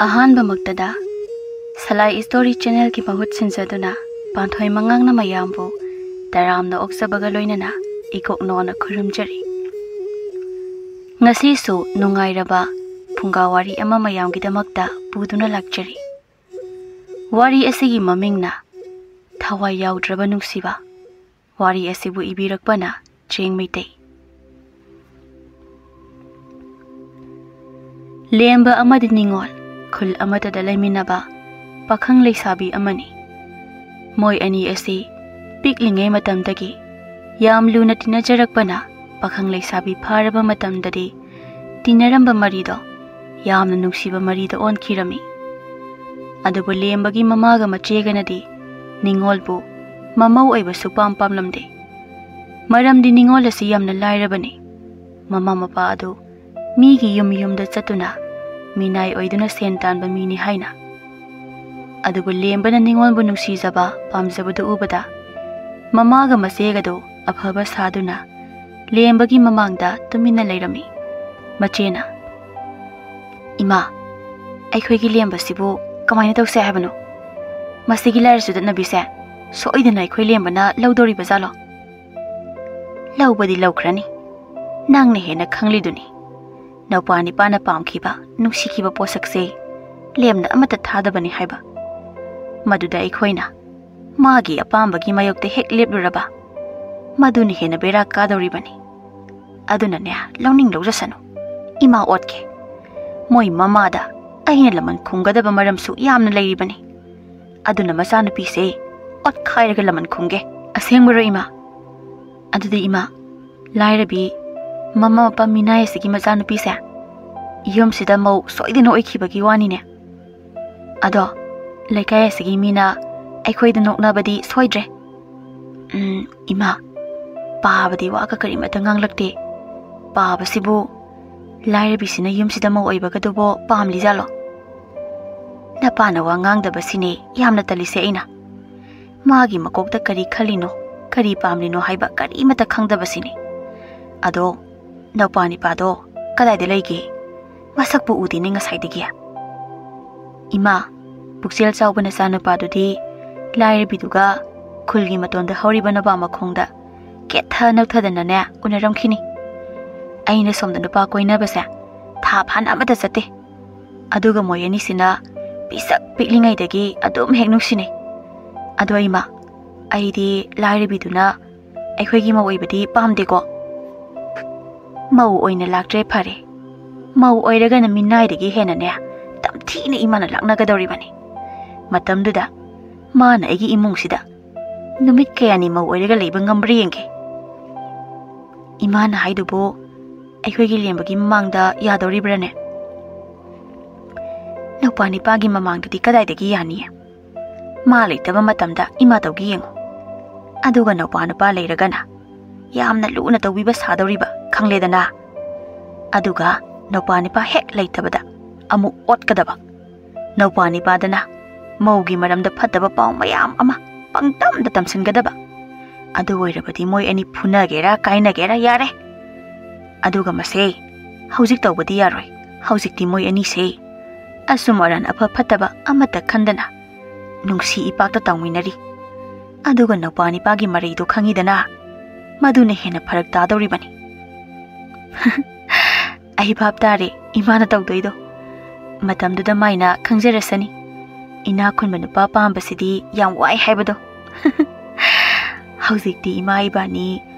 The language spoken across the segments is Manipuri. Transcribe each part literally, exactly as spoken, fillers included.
ꯑꯍꯥꯟꯕꯃꯛꯇꯗ ꯁꯂꯥꯏ ꯁ꯭ꯇꯣꯔꯤ ꯆꯦꯅꯦꯜꯒꯤ ꯃꯍꯨꯠ ꯁꯤꯟꯖꯗꯨꯅ ꯄꯥꯟꯊꯣꯏ ꯃꯉꯥꯡꯅ ꯃꯌꯥꯝꯕꯨ ꯇꯔꯥꯝꯅ ꯑꯣꯛꯆꯕꯒ ꯂꯣꯏꯅꯅ ꯏꯀꯣꯛꯅꯣꯅ ꯈꯨꯔꯨꯝꯖꯔꯤ꯫ ꯉꯁꯤꯁꯨ ꯅꯨꯡꯉꯥꯏꯔꯕ ꯐꯨꯡꯒꯥ ꯋꯥꯔꯤ ꯑꯃ ꯃꯌꯥꯝꯒꯤꯗꯃꯛꯇ ꯄꯨꯗꯨꯅ ꯂꯥꯛꯆꯔꯤ꯫ ꯋꯥꯔꯤ ꯑꯁꯤꯒꯤ ꯃꯃꯤꯡꯅ ꯊꯋꯥꯏ ꯌꯥꯎꯗ꯭ꯔꯕ ꯅꯨꯡꯁꯤꯕ꯫ ꯋꯥꯔꯤ ꯑꯁꯤꯕꯨ ꯏꯕꯤꯔꯛꯄꯅ ꯆꯦꯡ ꯃꯩꯇꯩ꯫ ꯂꯦꯝꯕ ꯑꯃꯗꯤ ꯅꯤꯉꯣꯜ ꯈꯨꯜ ꯑꯃꯠꯇꯗ ꯂꯩꯃꯤꯟꯅꯕ ꯄꯥꯈꯪ ꯂꯩꯁꯥꯕꯤ ꯑꯃꯅꯤ꯫ ꯃꯣꯏ ꯑꯅꯤ ꯑꯁꯤ ꯄꯤꯛꯂꯤꯉꯩ ꯃꯇꯝꯗꯒꯤ ꯌꯥꯝ ꯂꯨꯅ ꯇꯤꯟꯅꯖꯔꯛꯄꯅ ꯄꯥꯈꯪ ꯂꯩꯁꯥꯕꯤ ꯐꯥꯔꯕ ꯃꯇꯝꯗꯗꯤ ꯇꯤꯟꯅꯔꯝꯕ ꯃꯔꯤꯗꯣ ꯌꯥꯝꯅ ꯅꯨꯡꯁꯤꯕ ꯃꯔꯤꯗ ꯑꯣꯟꯈꯤꯔꯝꯃꯤ꯫ ꯑꯗꯨꯕꯨ ꯂꯦꯝꯕꯒꯤ ꯃꯃꯥꯒ ꯃꯆꯦꯒꯅꯗꯤ ꯅꯤꯉꯣꯜꯕꯨ ꯃꯃꯧ ꯑꯣꯏꯕ ꯁꯨꯄꯥꯝ ꯄꯥꯝꯂꯝꯗꯦ꯫ ꯃꯔꯝꯗꯤ ꯅꯤꯉꯣꯜ ꯑꯁꯤ ꯌꯥꯝꯅ ꯂꯥꯏꯔꯕꯅꯤ꯫ ꯃꯃꯥ ꯃꯄꯥ ꯑꯗꯨ ꯃꯤꯒꯤ ꯌꯨꯝ ꯌꯨꯝꯗ ꯆꯠꯇꯨꯅ ꯃꯤꯅꯥꯏ ꯑꯣꯏꯗꯨꯅ ꯁꯦꯟ ꯇꯥꯟꯕ ꯃꯤꯅꯤ ꯍꯥꯏꯅ꯫ ꯑꯗꯨꯕꯨ ꯂꯦꯝꯕꯅ ꯅꯤꯉꯣꯜꯕꯨ ꯅꯨꯡꯁꯤꯖꯕ, ꯄꯥꯝꯖꯕꯗꯨ ꯎꯕꯗ ꯃꯃꯥꯒ ꯃꯆꯦꯒꯗꯨ ꯑꯐꯕ ꯁꯥꯗꯨꯅ ꯂꯦꯝꯕꯒꯤ ꯃꯃꯥꯡꯗ ꯇꯨꯃꯤꯟꯅ ꯂꯩꯔꯝꯃꯤ꯫ ꯃꯆꯦꯅ, "ꯏꯃꯥ, ꯑꯩꯈꯣꯏꯒꯤ ꯂꯦꯝꯕꯁꯤꯕꯨ ꯀꯃꯥꯏꯅ ꯇꯧꯁꯦ ꯍꯥꯏꯕꯅꯣ? ꯃꯁꯤꯒꯤ ꯂꯥꯏꯔ ꯆꯨꯗꯠꯅꯕꯤꯁꯦ ꯁꯣꯏꯗꯅ ꯑꯩꯈꯣꯏ ꯂꯦꯝꯕꯅ ꯂꯧꯗꯣꯔꯤꯕ ꯖꯥꯠꯂꯣ?" "ꯂꯧꯕꯗꯤ ꯂꯧꯈ꯭ꯔꯅꯤ, ꯅꯪꯅ ꯍꯦꯟꯅ ꯈꯪꯂꯤꯗꯨꯅꯤ꯫ ꯅꯨꯄꯥ ꯅꯤꯄꯥꯅ ꯄꯥꯝꯈꯤꯕ, ꯅꯨꯡꯁꯤꯈꯤꯕ ꯄꯣꯠꯁꯛꯁꯦ ꯂꯦꯝꯅ ꯑꯃꯠꯇ ꯊꯥꯗꯕꯅꯤ ꯍꯥꯏꯕ꯫ ꯃꯗꯨꯗ ꯑꯩꯈꯣꯏꯅ ꯃꯥꯒꯤ ꯑꯄꯥꯝꯕꯒꯤ ꯃꯥꯌꯣꯛꯇ ꯍꯦꯛ ꯂꯦꯞꯂꯨꯔꯕ, ꯃꯗꯨꯅ ꯍꯦꯟꯅ ꯕꯦꯔꯥ ꯀꯥꯗꯧꯔꯤꯕꯅꯤ꯫ ꯑꯗꯨꯅꯅꯦ, ꯂꯧꯅꯤꯡ ꯂꯧꯖꯁꯅꯨ꯫ ꯏꯃꯥ ꯑꯣꯠꯀꯦ꯫ ꯃꯣꯏ ꯃꯃꯥꯗ ꯑꯩꯅ ꯂꯃꯟ ꯈꯨꯝꯒꯗꯕ ꯃꯔꯝꯁꯨ ꯌꯥꯝꯅ ꯂꯩꯔꯤꯕꯅꯤ꯫ ꯑꯗꯨꯅ ꯃꯆꯥꯅꯨꯄꯤꯁꯦ ꯑꯣꯠꯈꯥꯏꯔꯒ ꯂꯃꯟ ꯈꯨꯝꯒꯦ꯫" "ꯑꯁꯦꯡꯕꯔꯣ ꯏꯃꯥ? ꯑꯗꯨꯗꯤ ꯏꯃꯥ, ꯂꯥꯏꯔꯕꯤ ꯃꯃꯥ ꯃꯄꯥ ꯃꯤꯅꯥꯏ ꯑꯁꯤꯒꯤ ꯃꯆꯥꯅꯨꯄꯤꯁꯦ ꯌꯨꯝꯁꯤꯗ ꯃꯧ ꯁꯣꯏꯗꯅ ꯑꯣꯏꯈꯤꯕꯒꯤ ꯋꯥꯅꯤꯅꯦ꯫ ꯑꯗꯣ ꯂꯩꯀꯥꯏ ꯑꯁꯤꯒꯤ ꯃꯤꯅ ꯑꯩꯈꯣꯏꯗ ꯅꯣꯛꯅꯕꯗꯤ ꯁꯣꯏꯗ꯭ꯔꯦ꯫" "ꯎꯝ, ꯏꯃꯥ, ꯄꯥꯕꯗꯤ ꯋꯥꯒ ꯀꯔꯤꯃꯠꯇ ꯉꯥꯡꯂꯛꯇꯦ꯫ ꯄꯥꯕꯁꯤꯕꯨ ꯂꯥꯏꯔꯕꯤꯁꯤꯅ ꯌꯨꯝꯁꯤꯗ ꯃꯧ ꯑꯣꯏꯕꯒꯗꯨꯕꯨ ꯄꯥꯝꯂꯤꯖꯥꯠꯂꯣ?" "ꯅꯄꯥꯅ ꯋꯥ ꯉꯥꯡꯗꯕꯁꯤꯅꯦ ꯌꯥꯝꯅ ꯇꯜꯂꯤꯁꯦ ꯑꯩꯅ꯫ ꯃꯥꯒꯤ ꯃꯀꯣꯛꯇ ꯀꯔꯤ ꯈꯜꯂꯤꯅꯣ, ꯀꯔꯤ ꯄꯥꯝꯂꯤꯅꯣ ꯍꯥꯏꯕ ꯀꯔꯤꯃꯠꯇ ꯈꯪꯗꯕꯁꯤꯅꯤ꯫ ꯑꯗꯣ ꯅꯧꯄꯥ ꯅꯤꯄꯥꯗꯣ ꯀꯗꯥꯏꯗ ꯂꯩꯒꯦ? ꯃꯁꯛꯄꯨ ꯎꯗꯦꯅꯦ ꯉꯁꯥꯏꯗꯒꯤ꯫" ꯏꯃꯥ, ꯄꯨꯛꯆꯦꯜ ꯆꯥꯎꯕ ꯅꯆꯥꯅꯨꯄꯥꯗꯨꯗꯤ ꯂꯥꯏꯔꯕꯤꯗꯨꯒ ꯈꯨꯜꯒꯤ ꯃꯇꯣꯟꯗ ꯍꯧꯔꯤꯕ ꯅꯣꯕꯥꯞ ꯃꯈꯣꯡꯗ ꯀꯦꯠꯊ ꯅꯧꯊꯗꯅꯅꯦ ꯎꯅꯔꯝꯈꯤꯅꯤ꯫ ꯑꯩꯅ ꯁꯣꯝꯗ ꯅꯨꯄꯥ ꯀꯣꯏꯅꯕꯁꯦ ꯊꯥ ꯐꯥꯅ ꯑꯃꯠꯇ ꯆꯠꯇꯦ꯫ ꯑꯗꯨꯒ ꯃꯣꯏ ꯑꯅꯤꯁꯤꯅ ꯄꯤꯁꯛ ꯄꯤꯛꯂꯤꯉꯩꯗꯒꯤ ꯑꯗꯨꯝ ꯍꯦꯛ ꯅꯨꯡꯁꯤꯅꯩ꯫ ꯑꯗꯣ ꯏꯃꯥ, ꯑꯩꯗꯤ ꯂꯥꯏꯔꯕꯤꯗꯨꯅ ꯑꯩꯈꯣꯏꯒꯤ ꯃꯧ ꯑꯣꯏꯕꯗꯤ ꯄꯥꯝꯗꯦꯀꯣ꯫ ꯃꯧ ꯑꯣꯏꯅ ꯂꯥꯛꯇ꯭ꯔꯦ ꯐꯔꯦ꯫ ꯃꯧ ꯑꯣꯏꯔꯒꯅ ꯃꯤꯅꯥꯏꯗꯒꯤ ꯍꯦꯟꯅꯅꯦ ꯇꯝꯊꯤꯅ ꯏꯃꯥꯅ ꯂꯥꯛꯅꯒꯗꯧꯔꯤꯕꯅꯤ꯫ ꯃꯇꯝꯗꯨꯗ ꯃꯥꯅ ꯑꯩꯒꯤ ꯏꯃꯨꯡꯁꯤꯗ ꯅꯨꯃꯤꯠ ꯀꯌꯥꯅꯤ ꯃꯧ ꯑꯣꯏꯔꯒ ꯂꯩꯕ ꯉꯝꯕ꯭ꯔꯥ ꯌꯦꯡꯒꯦ꯫ ꯏꯃꯥꯅ ꯍꯥꯏꯗꯨꯕꯨ ꯑꯩꯈꯣꯏꯒꯤ ꯂꯦꯝꯕꯒꯤ ꯃꯃꯥꯡꯗ ꯌꯥꯗꯧꯔꯤꯕ꯭ꯔꯥꯅꯦ? ꯅꯨꯄꯥ ꯅꯤꯄꯥꯒꯤ ꯃꯃꯥꯡꯗꯗꯤ ꯀꯗꯥꯏꯗꯒꯤ ꯌꯥꯅꯤ? ꯃꯥ ꯂꯩꯇꯕ ꯃꯇꯝꯗ ꯏꯃꯥ ꯇꯧꯒꯦ ꯌꯦꯡꯉꯨ꯫ ꯑꯗꯨꯒ ꯅꯨꯄꯥ ꯅꯨꯄꯥ ꯂꯩꯔꯒꯅ ꯌꯥꯝꯅ ꯂꯨꯅ ꯇꯧꯕꯤꯕ ꯁꯥꯗꯧꯔꯤꯕ, ꯈꯪꯂꯦꯗꯅ? ꯑꯗꯨꯒ ꯅꯨꯄꯥ ꯅꯨꯄꯥ ꯍꯦꯛ ꯂꯩꯇꯕꯗ ꯑꯃꯨꯛ ꯑꯣꯠꯀꯗꯕ꯫ ꯅꯨꯄꯥ ꯅꯤꯄꯥꯗꯅ ꯃꯧꯒꯤ ꯃꯔꯝꯗ ꯐꯠꯇꯕ ꯄꯥꯎ ꯃꯌꯥꯝ ꯑꯃ ꯄꯪꯇꯝꯗ ꯇꯝꯁꯤꯟꯒꯗꯕ꯫ ꯑꯗꯨ ꯑꯣꯏꯔꯕꯗꯤ ꯃꯣꯏ ꯑꯅꯤ ꯐꯨꯅꯒꯦꯔꯥ ꯀꯥꯏꯅꯒꯦꯔꯥ ꯌꯥꯔꯦ꯫ ꯑꯗꯨꯒ ꯃꯁꯦ ꯍꯧꯖꯤꯛ ꯇꯧꯕꯗꯤ ꯌꯥꯔꯣꯏ꯫ ꯍꯧꯖꯤꯛꯇꯤ ꯃꯣꯏ ꯑꯅꯤꯁꯦ ꯑꯁꯨꯝ ꯑꯔꯥꯟ ꯑꯐ ꯐꯠꯇꯕ ꯑꯃꯠꯇ ꯈꯟꯗꯅ ꯅꯨꯡꯁꯤ ꯏꯄꯥꯛꯇ ꯇꯧꯃꯤꯟꯅꯔꯤ꯫ ꯑꯗꯨꯒ ꯅꯨꯄꯥ ꯅꯤꯄꯥꯒꯤ ꯃꯔꯩꯗꯣ ꯈꯪꯉꯤꯗꯅ, ꯃꯗꯨꯅ ꯍꯦꯟꯅ ꯐꯔꯛ ꯇꯥꯗꯧꯔꯤꯕꯅꯤ꯫ ꯑꯩ ꯚꯥꯞ ꯇꯥꯔꯦ ꯏꯃꯥꯅ ꯇꯧꯗꯣꯏꯗꯣ꯫ ꯃꯇꯝꯗꯨꯗ ꯃꯥꯏꯅ ꯈꯪꯖꯔꯁꯅꯤ, ꯏꯅꯥꯛ ꯈꯨꯟꯕ ꯅꯨꯄꯥ ꯄꯥꯝꯕꯁꯤꯗꯤ ꯌꯥꯝ ꯋꯥꯏ ꯍꯥꯏꯕꯗꯣ꯫ ꯍꯧꯖꯤꯛꯇꯤ ꯏꯃꯥ ꯏꯕꯥꯅꯤ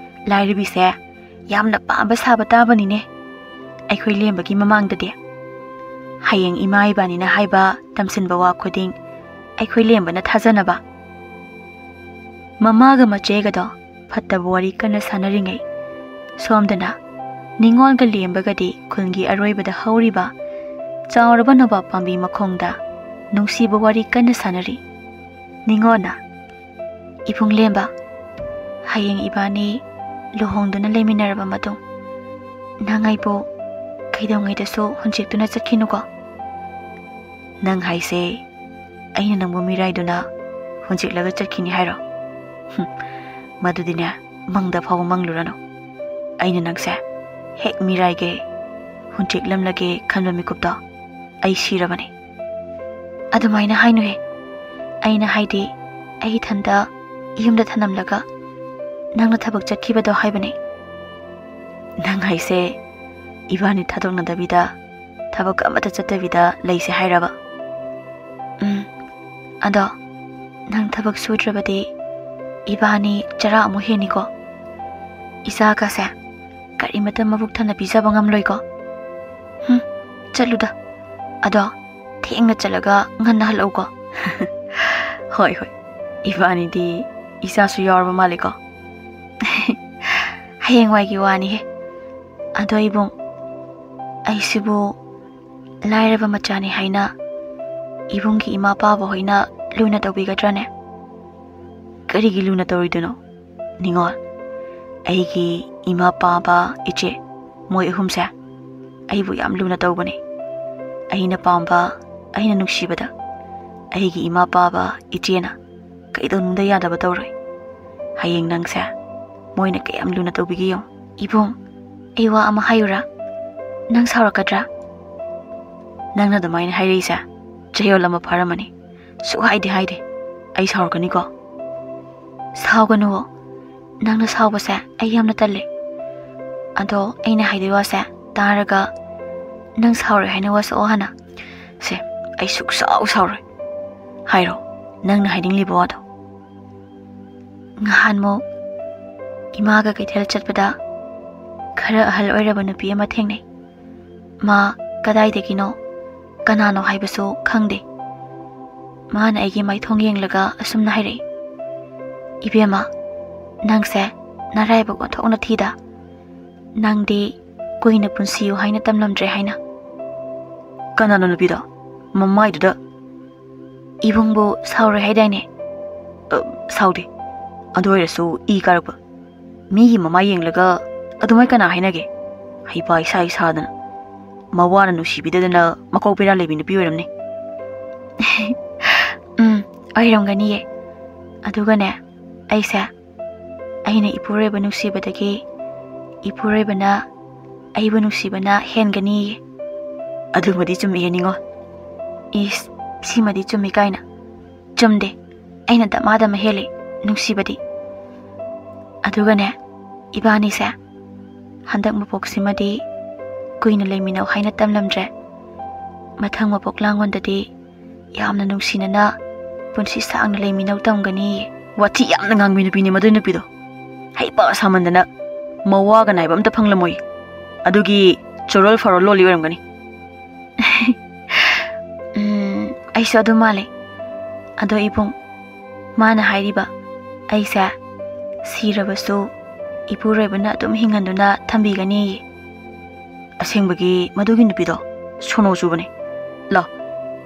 ꯂꯥꯏꯔꯕꯤꯁꯦ ꯌꯥꯝꯅ ꯄꯥꯝꯕ ꯁꯥꯕ ꯇꯥꯕꯅꯤꯅꯦ, ꯑꯩꯈꯣꯏ ꯂꯦꯝꯕꯒꯤ ꯃꯃꯥꯡꯗꯗꯤ꯫ ꯍꯌꯦꯡ ꯏꯃꯥ ꯏꯕꯥꯅꯤꯅ ꯍꯥꯏꯕ ꯇꯝꯁꯤꯟꯕ ꯋꯥ ꯈꯨꯗꯤꯡ ꯑꯩꯈꯣꯏ ꯂꯦꯝꯕꯅ ꯊꯥꯖꯅꯕ꯫ ꯃꯃꯥꯒ ꯃꯆꯦꯒꯗꯣ ꯐꯠꯇꯕ ꯋꯥꯔꯤ ꯀꯟꯅ ꯁꯥꯟꯅꯔꯤꯉꯩ, ꯁꯣꯝꯗꯅ ꯅꯤꯉꯣꯜꯒ ꯂꯦꯝꯕꯒꯗꯤ ꯈꯨꯜꯒꯤ ꯑꯔꯣꯏꯕꯗ ꯍꯧꯔꯤꯕ ꯆꯥꯎꯔꯕ ꯅꯣꯕꯥꯞ ꯄꯥꯝꯕꯤ ꯃꯈꯣꯡꯗ ꯅꯨꯡꯁꯤꯕ ꯋꯥꯔꯤ ꯀꯟꯅ ꯁꯥꯟꯅꯔꯤ꯫ ꯅꯤꯉꯣꯜꯅ, "ꯏꯕꯨꯡ ꯂꯦꯝꯕ, ꯍꯌꯦꯡ ꯏꯕꯥꯅꯤ ꯂꯨꯍꯣꯡꯗꯨꯅ ꯂꯩꯃꯤꯟꯅꯔꯕ ꯃꯇꯨꯡ, ꯅꯪ ꯑꯩꯕꯨ ꯀꯩꯗꯧꯉꯩꯗꯁꯨ ꯍꯨꯟꯆꯦꯛꯇꯨꯅ ꯆꯠꯈꯤꯅꯨꯀꯣ꯫" "ꯅꯪ ꯍꯥꯏꯁꯦ ꯑꯩꯅ ꯅꯪꯕꯨ ꯃꯤꯔꯥꯏꯗꯨꯅ ꯍꯨꯟꯆꯦꯛꯂꯒ ꯆꯠꯈꯤꯅꯤ ꯍꯥꯏꯔꯣ? ꯍꯨꯝ, ꯃꯗꯨꯗꯤꯅꯦ, ꯃꯪꯗ ꯐꯥꯎꯕ ꯃꯪꯂꯨꯔꯅꯨ꯫ ꯑꯩꯅ ꯅꯪꯁꯦ ꯍꯦꯛ ꯃꯤꯔꯥꯏꯒꯦ, ꯍꯨꯟꯆꯦꯛꯂꯝꯂꯒꯦ ꯈꯟꯕ ꯃꯤꯀꯨꯞꯇꯣ ꯑꯩ ꯁꯤꯔꯕꯅꯤ꯫" ꯑꯗꯨꯃꯥꯏꯅ ꯍꯥꯏꯅꯨꯍꯦ꯫ ꯑꯩꯅ ꯍꯥꯏꯗꯤ, ꯑꯩ ꯏꯊꯟꯇ ꯌꯨꯝꯗ ꯊꯅꯝꯂꯒ ꯅꯪꯅ ꯊꯕꯛ ꯆꯠꯈꯤꯕꯗꯣ ꯍꯥꯏꯕꯅꯦ꯫ ꯅꯪ ꯍꯥꯏꯁꯦ, ꯏꯕꯥꯅꯤ ꯊꯥꯗꯣꯛꯅꯗꯕꯤꯗ, ꯊꯕꯛ ꯑꯃꯠꯇ ꯆꯠꯇꯕꯤꯗ ꯂꯩꯁꯦ ꯍꯥꯏꯔꯕ? ꯎꯝ, ꯑꯗꯣ ꯅꯪ ꯊꯕꯛ ꯁꯨꯗ꯭ꯔꯕꯗꯤ ꯏꯕꯥꯅꯤ ꯆꯔꯥ ꯑꯃꯨꯛ ꯍꯦꯟꯅꯤꯀꯣ꯫ ꯏꯆꯥꯒꯁꯦ ꯀꯔꯤꯃꯇ ꯃꯕꯨꯛ ꯊꯟꯅ ꯄꯤꯖꯕ ꯉꯝꯂꯣꯏꯀꯣ꯫ ꯍꯨꯝ, ꯆꯠꯂꯨꯗ꯫ ꯑꯗꯣ ꯊꯦꯡꯅ ꯆꯠꯂꯒ ꯉꯟꯅ ꯍꯜꯂꯛꯎꯀꯣ꯫ ꯍꯣꯏ, ꯍꯣꯏ꯫ ꯏꯕꯥꯅꯤꯗꯤ ꯏꯆꯥꯁꯨ ꯌꯥꯎꯔꯕ ꯃꯥꯜꯂꯦꯀꯣ꯫ ꯍꯌꯦꯡꯋꯥꯏꯒꯤ ꯋꯥꯅꯤꯍꯦ꯫ ꯑꯗꯣ ꯏꯕꯨꯡ, ꯑꯩꯁꯤꯕꯨ ꯂꯥꯏꯔꯕ ꯃꯆꯥꯅꯤ ꯍꯥꯏꯅ ꯏꯕꯨꯡꯒꯤ ꯏꯃꯥ ꯄꯥꯕ ꯍꯣꯏꯅ ꯂꯨꯅ ꯇꯧꯕꯤꯒꯗ꯭ꯔꯥꯅꯦ? ꯀꯔꯤꯒꯤ ꯂꯨꯅ ꯇꯧꯔꯣꯏꯗꯣꯏꯅꯣ? ꯅꯤꯉꯣꯜ, ꯑꯩꯒꯤ ꯏꯃꯥ ꯄꯥꯕ ꯏꯆꯦ, ꯃꯣꯏ ꯑꯍꯨꯝꯁꯦ ꯑꯩꯕꯨ ꯌꯥꯝ ꯂꯨꯅ ꯇꯧꯕꯅꯦ꯫ ꯑꯩꯅ ꯄꯥꯝꯕ, ꯑꯩꯅ ꯅꯨꯡꯁꯤꯕꯗ ꯑꯩꯒꯤ ꯏꯃꯥ ꯄꯥꯕ ꯏꯆꯦꯅ ꯀꯩꯗꯧꯅꯨꯡꯗ ꯌꯥꯗꯕ ꯇꯧꯔꯣꯏ꯫ ꯍꯌꯦꯡ ꯅꯪꯁꯦ ꯃꯣꯏꯅ ꯀꯌꯥꯝ ꯂꯨꯅ ꯇꯧꯕꯤꯒꯦ ꯌꯦꯡꯉꯨ꯫ ꯏꯕꯨꯡ, ꯑꯩ ꯋꯥ ꯑꯃ ꯍꯥꯏꯌꯨꯔꯥ? ꯅꯪ ꯁꯥꯎꯔꯛꯀꯗ꯭ꯔꯥ? ꯅꯪꯅ ꯑꯗꯨꯃꯥꯏꯅ ꯍꯥꯏꯔꯛꯏꯁꯦ ꯆꯌꯣꯜ ꯑꯃ ꯐꯥꯔꯝꯃꯅꯤ꯫ ꯁꯨꯛꯍꯥꯏꯗꯤ ꯍꯥꯏꯗꯦ꯫ ꯑꯩ ꯁꯥꯎꯔꯛꯀꯅꯤꯀꯣ? ꯁꯥꯎꯒꯅꯨꯋꯣ꯫ ꯅꯪꯅ ꯁꯥꯎꯕꯁꯦ ꯑꯩ ꯌꯥꯝꯅ ꯇꯜꯂꯦ꯫ ꯑꯗꯣ ꯑꯩꯅ ꯍꯥꯏꯗꯣꯏ ꯋꯥꯁꯦ ꯇꯥꯔꯒ ꯅꯪ ꯁꯥꯎꯔꯦ ꯍꯥꯏꯅ ꯋꯥꯁꯛꯑꯣ ꯍꯥꯟꯅ꯫ ꯁꯦ, ꯑꯩ ꯁꯨꯛꯁꯥꯎ ꯁꯥꯎꯔꯣꯏ꯫ ꯍꯥꯏꯔꯣ, ꯅꯪꯅ ꯍꯥꯏꯅꯤꯡꯂꯤꯕ ꯋꯥꯗꯣ꯫ ꯉꯍꯥꯟꯃꯨꯛ ꯏꯃꯥꯒ ꯀꯩꯊꯦꯜ ꯆꯠꯄꯗ ꯈꯔ ꯑꯍꯜ ꯑꯣꯏꯔꯕ ꯅꯨꯄꯤ ꯑꯃ ꯊꯦꯡꯅꯩ꯫ ꯃꯥ ꯀꯗꯥꯏꯗꯒꯤꯅꯣ, ꯀꯅꯥꯅꯣ ꯍꯥꯏꯕꯁꯨ ꯈꯪꯗꯦ꯫ ꯃꯥꯅ ꯑꯩꯒꯤ ꯃꯥꯏꯊꯣꯡ ꯌꯦꯡꯂꯒ ꯑꯁꯨꯝꯅ ꯍꯥꯏꯔꯛꯏ, "ꯏꯕꯦꯝꯃ, ꯅꯪꯁꯦ ꯅꯔꯥꯏꯕꯛ ꯑꯣꯟꯊꯣꯛꯅ ꯊꯤꯗ꯫ ꯅꯪꯗꯤ ꯀꯨꯏꯅ ꯄꯨꯟꯁꯤꯌꯨ ꯍꯥꯏꯅ ꯇꯝꯂꯝꯗ꯭ꯔꯦ" ꯍꯥꯏꯅ꯫ ꯀꯅꯥꯅꯣ ꯅꯨꯄꯤꯗꯣ? ꯃꯃꯥꯏꯗꯨꯗ꯫ ꯏꯕꯨꯡꯕꯨ ꯁꯥꯎꯔꯦ ꯍꯥꯏꯗꯥꯏꯅꯦ? ꯑ, ꯁꯥꯎꯗꯦ꯫ ꯑꯗꯨ ꯑꯣꯏꯔꯁꯨ ꯏ ꯀꯥꯔꯛꯄ꯫ ꯃꯤꯒꯤ ꯃꯃꯥꯏ ꯌꯦꯡꯂꯒ ꯑꯗꯨꯃꯥꯏ ꯀꯅꯥ ꯍꯥꯏꯅꯒꯦ? ꯍꯩꯄꯥ ꯏꯁꯥ ꯏꯁꯥꯗꯅ꯫ ꯃꯋꯥꯅ ꯅꯨꯡꯁꯤꯕꯤꯗꯗꯅ ꯃꯀꯣꯛ ꯕꯦꯔꯥ ꯂꯩꯕꯤ ꯅꯨꯄꯤ ꯑꯣꯏꯔꯝꯅꯤ꯫ ꯎꯝ, ꯑꯣꯏꯔꯝꯒꯅꯤꯌꯦ꯫ ꯑꯗꯨꯒꯅꯦ, ꯑꯩꯁꯦ, ꯑꯩꯅ ꯏꯄꯨꯔꯣꯏꯕ ꯅꯨꯡꯁꯤꯕꯗꯒꯤ ꯏꯄꯨꯔꯣꯏꯕꯅ ꯑꯩꯕꯨ ꯅꯨꯡꯁꯤꯕꯅ ꯍꯦꯟꯒꯅꯤꯌꯦ꯫ ꯑꯗꯨꯃꯗꯤ ꯆꯨꯝꯃꯤꯌꯦ ꯅꯤꯉꯣꯜ꯫ ꯏꯁ, ꯁꯤꯃꯗꯤ ꯆꯨꯝꯃꯤ ꯀꯥꯏꯅ꯫ ꯆꯨꯝꯗꯦ, ꯑꯩꯅ ꯗꯃꯥꯗꯃ ꯍꯦꯜꯂꯤ ꯅꯨꯡꯁꯤꯕꯗꯤ꯫ ꯑꯗꯨꯒꯅꯦ, ꯏꯕꯥꯅꯤꯁꯦ ꯍꯟꯗꯛ ꯃꯄꯣꯛꯁꯤꯃꯗꯤ ꯀꯨꯏꯅ ꯂꯩꯃꯤꯟꯅꯧ ꯍꯥꯏꯅ ꯇꯝꯂꯝꯗ꯭ꯔꯦ꯫ ꯃꯊꯪ ꯃꯄꯣꯛ ꯂꯥꯡꯉꯣꯟꯗꯗꯤ ꯌꯥꯝꯅ ꯅꯨꯡꯁꯤꯅꯅ ꯄꯨꯟꯁꯤ ꯁꯥꯡꯅ ꯂꯩꯃꯤꯟꯅꯧ ꯇꯝꯒꯅꯤ꯫ ꯋꯥꯊꯤ ꯌꯥꯝꯅ ꯉꯥꯡꯕꯤ ꯅꯨꯄꯤꯅꯦ ꯃꯗꯨꯏ ꯅꯨꯄꯤꯗꯣ꯫ ꯍꯩꯄꯥ ꯁꯥꯃꯟꯗꯅ ꯃꯋꯥꯒ ꯅꯥꯏꯕ ꯑꯝꯇ ꯐꯪꯂꯝꯃꯣꯏ꯫ ꯑꯗꯨꯒꯤ ꯆꯣꯔꯣꯜ ꯐꯥꯔꯣꯜ ꯂꯣꯜꯂꯤ ꯑꯣꯏꯔꯝꯒꯅꯤ꯫ ꯎꯝ, ꯑꯩꯁꯨ ꯑꯗꯨ ꯃꯥꯜꯂꯦ꯫ ꯑꯗꯣ ꯏꯕꯨꯡ, ꯃꯥꯅ ꯍꯥꯏꯔꯤꯕ ꯑꯩꯁꯦ ꯁꯤꯔꯕꯁꯨ ꯏꯄꯨꯔꯣꯏꯕꯅ ꯑꯗꯨꯝ ꯍꯤꯡꯍꯟꯗꯨꯅ ꯊꯝꯕꯤꯒꯅꯤ꯫ ꯑꯁꯦꯡꯕꯒꯤ ꯃꯗꯨꯒꯤ ꯅꯨꯄꯤꯗꯣ ꯁꯣꯅꯣ ꯆꯨꯕꯅꯦ꯫ ꯂꯥꯎ,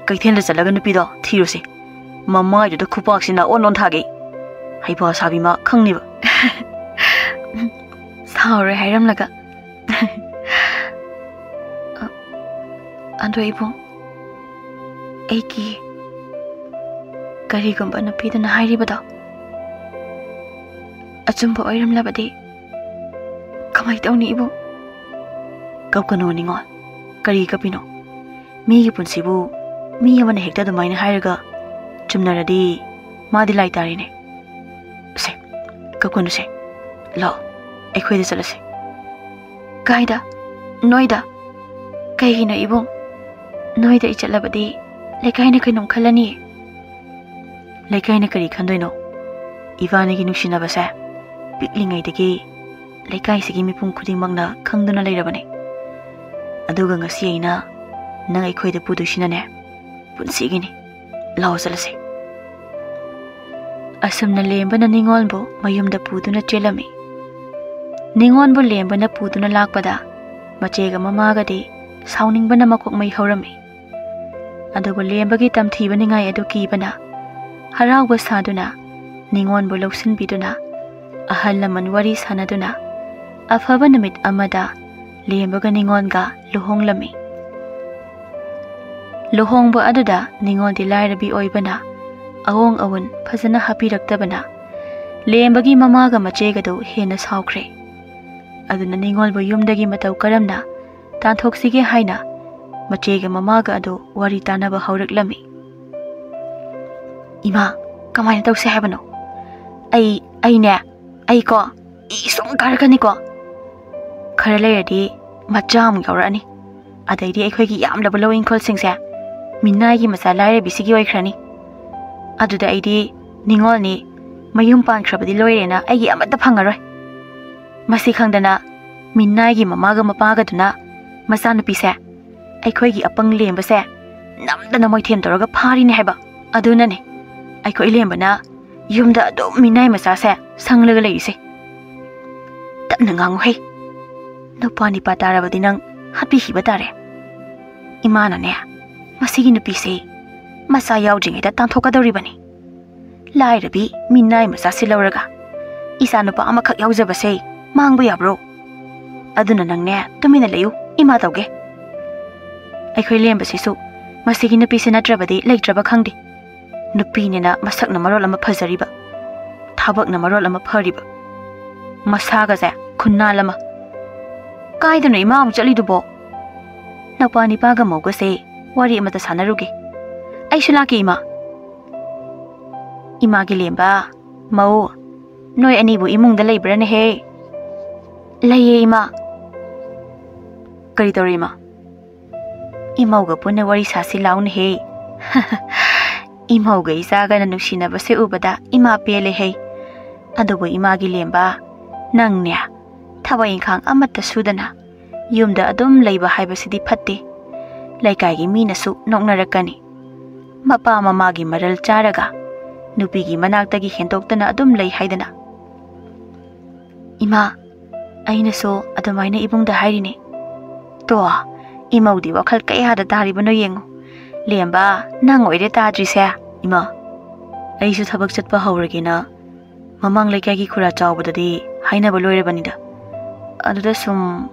ꯀꯩꯊꯦꯜꯗ ꯆꯠꯂꯒ ꯅꯨꯄꯤꯗꯣ ꯊꯤꯔꯨꯁꯦ꯫ ꯃꯃꯥꯏꯗꯨꯗ ꯈꯨꯄꯥꯛꯁꯤꯅ ꯑꯣꯟ ꯑꯣꯟ ꯊꯥꯒꯦ꯫ ꯍꯩꯄꯥ ꯁꯥꯕꯤ ꯃꯥ ꯈꯪꯅꯦꯕ꯫ ꯁꯥꯎꯔꯦ ꯍꯥꯏꯔꯝꯂꯒ꯫ ꯑꯗꯣ ꯏꯕꯨꯡ, ꯑꯩꯒꯤ ꯀꯔꯤꯒꯨꯝꯕ ꯅꯨꯄꯤꯗꯨꯅ ꯍꯥꯏꯔꯤꯕꯗꯣ ꯑꯆꯨꯝꯕ ꯑꯣꯏꯔꯝꯂꯕꯗꯤ ꯀꯃꯥꯏ ꯇꯧꯅꯤ ꯏꯕꯨꯡ? ꯀꯞꯀꯅꯨ ꯅꯤꯉꯣꯜ, ꯀꯔꯤ ꯀꯞꯄꯤꯅꯣ? ꯃꯤꯒꯤ ꯄꯨꯟꯁꯤꯕꯨ ꯃꯤ ꯑꯃꯅ ꯍꯦꯛꯇ ꯑꯗꯨꯃꯥꯏꯅ ꯍꯥꯏꯔꯒ ꯆꯨꯝꯅꯔꯗꯤ ꯃꯥꯗꯤ ꯂꯥꯏ ꯇꯥꯔꯦꯅꯦ꯫ ꯁꯦ, ꯀꯞꯀꯅꯨꯁꯦ, ꯂꯥꯛꯑꯣ, ꯑꯩꯈꯣꯏꯗ ꯆꯠꯂꯁꯦ꯫ ꯀꯥꯏꯗ? ꯅꯣꯏꯗ? ꯀꯩꯒꯤꯅꯣ ꯏꯕꯨꯡ? ꯅꯣꯏꯗ ꯑꯩ ꯆꯠꯂꯕꯗꯤ ꯂꯩꯀꯥꯏꯅ ꯀꯩꯅꯣꯝ ꯈꯜꯂꯅꯤ꯫ ꯂꯩꯀꯥꯏꯅ ꯀꯔꯤ ꯈꯟꯗꯣꯏꯅꯣ? ꯏꯕꯥꯅꯤꯒꯤ ꯅꯨꯡꯁꯤꯅꯕꯁꯦ ꯄꯤꯛꯂꯤꯉꯩꯗꯒꯤ ꯂꯩꯀꯥꯏꯁꯤꯒꯤ ꯃꯤꯄꯨꯝ ꯈꯨꯗꯤꯡꯃꯛꯅ ꯈꯪꯗꯨꯅ ꯂꯩꯔꯕꯅꯦ꯫ ꯑꯗꯨꯒ ꯉꯁꯤ ꯑꯩꯅ ꯅꯪ ꯑꯩꯈꯣꯏꯗ ꯄꯨꯗꯣꯏꯁꯤꯅꯅꯦ, ꯄꯨꯟꯁꯤꯒꯤꯅꯤ꯫ ꯂꯥꯛꯑꯣ ꯆꯠꯂꯁꯦ꯫ ꯑꯁꯨꯝꯅ ꯂꯦꯝꯕꯅ ꯅꯤꯉꯣꯜꯕꯨ ꯃꯌꯨꯝꯗ ꯄꯨꯗꯨꯅ ꯆꯦꯜꯂꯝꯃꯤ꯫ ꯅꯤꯉꯣꯜꯕꯨ ꯂꯦꯝꯕꯅ ꯄꯨꯗꯨꯅ ꯂꯥꯛꯄꯗ ꯃꯆꯦꯒ ꯃꯃꯥꯒꯗꯤ ꯁꯥꯎꯅꯤꯡꯕꯅ ꯃꯀꯣꯛ ꯃꯩ ꯍꯧꯔꯝꯃꯤ꯫ ꯑꯗꯨꯕꯨ ꯂꯦꯝꯕꯒꯤ ꯇꯝꯊꯤꯕ ꯅꯤꯡꯉꯥꯏ ꯑꯗꯨ ꯀꯤꯕꯅ ꯍꯔꯥꯎꯕ ꯁꯥꯗꯨꯅ ꯅꯤꯉꯣꯜꯕꯨ ꯂꯧꯁꯤꯟꯕꯤꯗꯨꯅ ꯑꯍꯜ ꯂꯃꯟ ꯋꯥꯔꯤ ꯁꯥꯟꯅꯗꯨꯅ ꯑꯐꯕ ꯅꯨꯃꯤꯠ ꯑꯃꯗ ꯂꯦꯝꯕꯒ ꯅꯤꯉꯣꯜꯒ ꯂꯨꯍꯣꯡꯂꯝꯃꯤ꯫ ꯂꯨꯍꯣꯡꯕ ꯑꯗꯨꯗ ꯅꯤꯉꯣꯜꯗꯤ ꯂꯥꯏꯔꯕꯤ ꯑꯣꯏꯕꯅ ꯑꯑꯣꯡ ꯑꯑꯣꯟ ꯐꯖꯅ ꯍꯥꯞꯄꯤꯔꯛꯇꯕꯅ ꯂꯦꯝꯕꯒꯤ ꯃꯃꯥꯒ ꯃꯆꯦꯒꯗꯨ ꯍꯦꯟꯅ ꯁꯥꯎꯈ꯭ꯔꯦ꯫ ꯑꯗꯨꯅ ꯅꯤꯉꯣꯜꯕꯨ ꯌꯨꯝꯗꯒꯤ ꯃꯇꯧ ꯀꯔꯝꯅ ꯇꯥꯟꯊꯣꯛꯁꯤꯒꯦ ꯍꯥꯏꯅ ꯃꯆꯦꯒ ꯃꯃꯥꯒ ꯑꯗꯨ ꯋꯥꯔꯤ ꯇꯥꯅꯕ ꯍꯧꯔꯛꯂꯝꯃꯤ꯫ "ꯏꯃꯥ, ꯀꯃꯥꯏꯅ ꯇꯧꯁꯦ ꯍꯥꯏꯕꯅꯣ? ꯑꯩ, ꯑꯩꯅꯦ, ꯑꯩꯀꯣ, ꯏ ꯁꯨꯝ ꯀꯥꯔꯛꯀꯅꯤꯀꯣ꯫ ꯈꯔ ꯂꯩꯔꯗꯤ ꯃꯆꯥ ꯑꯃꯨꯛ ꯌꯥꯎꯔꯛꯑꯅꯤ꯫ ꯑꯗꯩꯗꯤ ꯑꯩꯈꯣꯏꯒꯤ ꯌꯥꯝꯂꯕ ꯂꯧ ꯏꯪꯈꯣꯜꯁꯤꯡꯁꯦ ꯃꯤꯅꯥꯏꯒꯤ ꯃꯆꯥ ꯂꯥꯏꯔꯕꯤꯁꯤꯒꯤ ꯑꯣꯏꯈ꯭ꯔꯅꯤ꯫ ꯑꯗꯨꯗ ꯑꯩꯗꯤ ꯅꯤꯉꯣꯜꯅꯤ, ꯃꯌꯨꯝ ꯄꯥꯟꯈ꯭ꯔꯕꯗꯤ ꯂꯣꯏꯔꯦꯅ ꯑꯩꯒꯤ ꯑꯃꯠꯇ ꯐꯪꯉꯔꯣꯏ꯫ ꯃꯁꯤ ꯈꯪꯗꯅ ꯃꯤꯅꯥꯏꯒꯤ ꯃꯃꯥꯒ ꯃꯄꯥꯒꯗꯨꯅ ꯃꯆꯥꯅꯨꯄꯤꯁꯦ ꯑꯩꯈꯣꯏꯒꯤ ꯑꯄꯪ ꯂꯦꯝꯕꯁꯦ ꯅꯝꯗꯅ ꯃꯣꯏꯊꯦꯝ ꯇꯧꯔꯒ ꯐꯥꯔꯤꯅꯦ ꯍꯥꯏꯕ꯫ ꯑꯗꯨꯅꯅꯦ ꯑꯩꯈꯣꯏ ꯂꯦꯝꯕꯅ ꯌꯨꯝꯗ ꯑꯗꯨꯝ ꯃꯤꯅꯥꯏ ꯃꯆꯥꯁꯦ ꯁꯪꯂꯒ ꯂꯩꯔꯤꯁꯦ꯫ ꯇꯞꯅ ꯉꯥꯡꯉꯨꯍꯦ꯫ ꯅꯨꯄꯥ ꯅꯤꯄꯥ ꯇꯥꯔꯕꯗꯤ ꯅꯪ ꯍꯥꯠꯄꯤꯈꯤꯕ ꯇꯥꯔꯦ꯫ ꯏꯃꯥꯅꯅꯦ, ꯃꯁꯤꯒꯤ ꯅꯨꯄꯤꯁꯦ ꯃꯆꯥ ꯌꯥꯎꯗ꯭ꯔꯤꯉꯩꯗ ꯇꯥꯟꯊꯣꯛꯀꯗꯧꯔꯤꯕꯅꯤ꯫ ꯂꯥꯏꯔꯕꯤ ꯃꯤꯅꯥꯏ ꯃꯆꯥꯁꯤ ꯂꯧꯔꯒ ꯏꯆꯥ ꯅꯨꯄꯥ ꯑꯃꯈꯛ ꯌꯥꯎꯖꯕꯁꯦ ꯃꯥꯡꯕ ꯌꯥꯕ꯭ꯔꯣ? ꯑꯗꯨꯅ ꯅꯪꯅꯦ ꯇꯨꯃꯤꯟꯅ ꯂꯩꯌꯨ, ꯏꯃꯥ ꯇꯧꯒꯦ꯫ ꯑꯩꯈꯣꯏ ꯂꯦꯝꯕꯁꯤꯁꯨ ꯃꯁꯤꯒꯤ ꯅꯨꯄꯤꯁꯤ ꯅꯠꯇ꯭ꯔꯕꯗꯤ ꯂꯩꯇ꯭ꯔꯕ ꯈꯪꯗꯦ꯫ ꯅꯨꯄꯤꯅꯤꯅ ꯃꯁꯛꯅ ꯃꯔꯣꯜ ꯑꯃ ꯐꯖꯔꯤꯕ, ꯊꯕꯛꯅ ꯃꯔꯣꯜ ꯑꯃ ꯐꯔꯤꯕ, ꯃꯁꯥꯒꯁꯦ ꯈꯨꯟꯅꯥꯜ ꯑꯃ꯫ ꯀꯥꯏꯗꯅꯣ ꯏꯃꯥ ꯑꯃꯨꯛ ꯆꯠꯂꯤꯗꯨꯕꯣ? ꯅꯄꯥ ꯅꯤꯄꯥꯒ ꯃꯧꯒꯁꯦ ꯋꯥꯔꯤ ꯑꯃꯇ ꯁꯥꯟꯅꯔꯨꯒꯦ꯫ ꯑꯩꯁꯨ ꯂꯥꯛꯀꯦ ꯏꯃꯥ꯫ ꯏꯃꯥꯒꯤ ꯂꯦꯝꯕ, ꯃꯧ, ꯅꯣꯏ ꯑꯅꯤꯕꯨ ꯏꯃꯨꯡꯗ ꯂꯩꯕ꯭ꯔꯥꯅꯦꯍꯦ? ꯂꯩꯌꯦ ꯏꯃꯥ꯫ ꯀꯔꯤ ꯇꯧꯔꯤ ꯏꯃꯥ? ꯏꯃꯧꯒ ꯄꯨꯟꯅ ꯋꯥꯔꯤ ꯁꯥꯁꯤ ꯂꯥꯎꯅꯦꯍꯦ꯫ ꯏꯃꯧꯒ ꯏꯆꯥꯒꯅ ꯅꯨꯡꯁꯤꯅꯕꯁꯦ ꯎꯕꯗ ꯏꯃꯥ ꯄꯦꯜꯂꯦꯍꯦ꯫ ꯑꯗꯨꯕꯨ ꯏꯃꯥꯒꯤ ꯂꯦꯝꯕ, ꯅꯪꯅꯦ ꯊꯕꯛ ꯏꯪꯈꯥꯡ ꯑꯃꯠꯇ ꯁꯨꯗꯅ ꯌꯨꯝꯗ ꯑꯗꯨꯝ ꯂꯩꯕ ꯍꯥꯏꯕꯁꯤꯗꯤ ꯐꯠꯇꯦ꯫ ꯂꯩꯀꯥꯏꯒꯤ ꯃꯤꯅꯁꯨ ꯅꯣꯛꯅꯔꯛꯀꯅꯤ꯫ ꯃꯄꯥ ꯃꯃꯥꯒꯤ ꯃꯔꯜ ꯆꯥꯔꯒ ꯅꯨꯄꯤꯒꯤ ꯃꯅꯥꯛꯇꯒꯤ ꯍꯦꯟꯗꯣꯛꯇꯅ ꯑꯗꯨꯝ ꯂꯩ ꯍꯥꯏꯗꯅ꯫ ꯏꯃꯥ, ꯑꯩꯅꯁꯨ ꯑꯗꯨꯃꯥꯏꯅ ꯏꯕꯨꯡꯗ ꯍꯥꯏꯔꯤꯅꯦ꯫ ꯇꯣ, ꯏꯃꯧꯗꯤ ꯋꯥꯈꯜ ꯀꯌꯥꯗ ꯇꯥꯔꯤꯕꯅꯣ ꯌꯦꯡꯉꯨ꯫ ꯂꯦꯝꯕ, ꯅꯪ ꯑꯣꯏꯔꯦ ꯇꯥꯗ꯭ꯔꯤꯁꯦ꯫ ꯏꯃꯥ, ꯑꯩꯁꯨ ꯊꯕꯛ ꯆꯠꯄ ꯍꯧꯔꯒꯦꯅ ꯃꯃꯥꯡ ꯂꯩꯀꯥꯏꯒꯤ ꯈꯨꯔꯥ ꯆꯥꯎꯕꯗꯗꯤ ꯍꯥꯏꯅꯕ ꯂꯣꯏꯔꯕꯅꯤꯗ꯫ ꯑꯗꯨꯗ ꯁꯨꯝ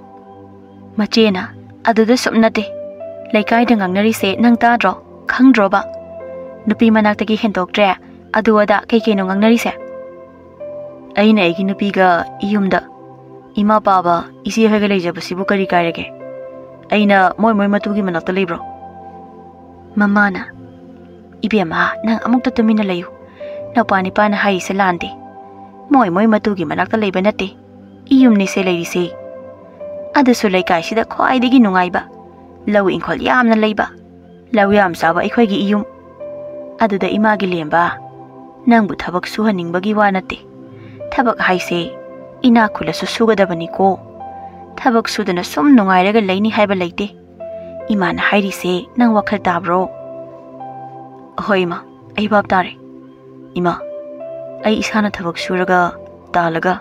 ꯃꯆꯦꯅ, "ꯑꯗꯨꯗ ꯁꯨꯝ ꯅꯠꯇꯦ꯫ ꯂꯩꯀꯥꯏꯗ ꯉꯥꯡꯅꯔꯤꯁꯦ ꯅꯪ ꯇꯥꯗ꯭ꯔꯣ? ꯈꯪꯗ꯭ꯔꯣꯕ? ꯅꯨꯄꯤ ꯃꯅꯥꯛꯇꯒꯤ ꯍꯦꯟꯗꯣꯛꯇ꯭ꯔꯦ, ꯑꯗꯨ ꯑꯗꯥ ꯀꯩ ꯀꯩꯅꯣ ꯉꯥꯡꯅꯔꯤꯁꯦ?" ꯑꯩꯅ ꯑꯩꯒꯤ ꯅꯨꯄꯤꯒ ꯌꯨꯝꯗ, ꯏꯃꯥ ꯄꯥꯕ ꯏꯆꯦ ꯍꯣꯏꯒ ꯂꯩꯖꯕꯁꯤꯕꯨ ꯀꯔꯤ ꯀꯥꯏꯔꯒꯦ? ꯑꯩꯅ ꯃꯣꯏ ꯃꯣꯏ ꯃꯇꯨꯒꯤ ꯃꯅꯥꯛꯇ ꯂꯩꯕ꯭ꯔꯣ? ꯃꯃꯥꯅ, "ꯏꯕꯦꯝꯃ, ꯅꯪ ꯑꯃꯨꯛꯇ ꯇꯨꯃꯤꯟꯅ ꯂꯩꯌꯨ꯫ ꯅꯨꯄꯥ ꯅꯤꯄꯥꯅ ꯍꯥꯏꯔꯤꯁꯦ ꯂꯥꯟꯗꯦ꯫ ꯃꯣꯏ ꯃꯣꯏ ꯃꯇꯨꯒꯤ ꯃꯅꯥꯛꯇ ꯂꯩꯕ ꯅꯠꯇꯦ꯫ ꯏꯌꯨꯝꯅꯤꯁꯦ ꯂꯩꯔꯤꯁꯦ꯫ ꯑꯗꯨꯁꯨ ꯂꯩꯀꯥꯏꯁꯤꯗ ꯈ꯭ꯋꯥꯏꯗꯒꯤ ꯅꯨꯡꯉꯥꯏꯕ, ꯂꯧ ꯏꯪꯈꯣꯜ ꯌꯥꯝꯅ ꯂꯩꯕ, ꯂꯧ ꯌꯥꯝ ꯆꯥꯕ ꯑꯩꯈꯣꯏꯒꯤ ꯏꯌꯨꯝ꯫ ꯑꯗꯨꯗ ꯏꯃꯥꯒꯤ ꯂꯦꯝꯕ, ꯅꯪꯕꯨ ꯊꯕꯛ ꯁꯨꯍꯟꯅꯤꯡꯕꯒꯤ ꯋꯥ ꯅꯠꯇꯦ꯫ ꯊꯕꯛ ꯍꯥꯏꯁꯦ ꯏꯅꯥꯛ ꯈꯨꯜꯂꯁꯨ ꯁꯨꯒꯗꯕꯅꯤꯀꯣ꯫ ꯊꯕꯛ ꯁꯨꯗꯅ ꯁꯨꯝ ꯅꯨꯡꯉꯥꯏꯔꯒ ꯂꯩꯅꯤ ꯍꯥꯏꯕ ꯂꯩꯇꯦ꯫ ꯏꯃꯥꯅ ꯍꯥꯏꯔꯤꯁꯦ ꯅꯪ ꯋꯥꯈꯜ ꯇꯥꯕ꯭ꯔꯣ?" "ꯍꯣꯏ ꯏꯃꯥ, ꯑꯩ ꯚꯥꯞ ꯇꯥꯔꯦ꯫ ꯏꯃꯥ, ꯑꯩ ꯏꯁꯥꯅ ꯊꯕꯛ ꯁꯨꯔꯒ ꯇꯥꯜꯂꯒ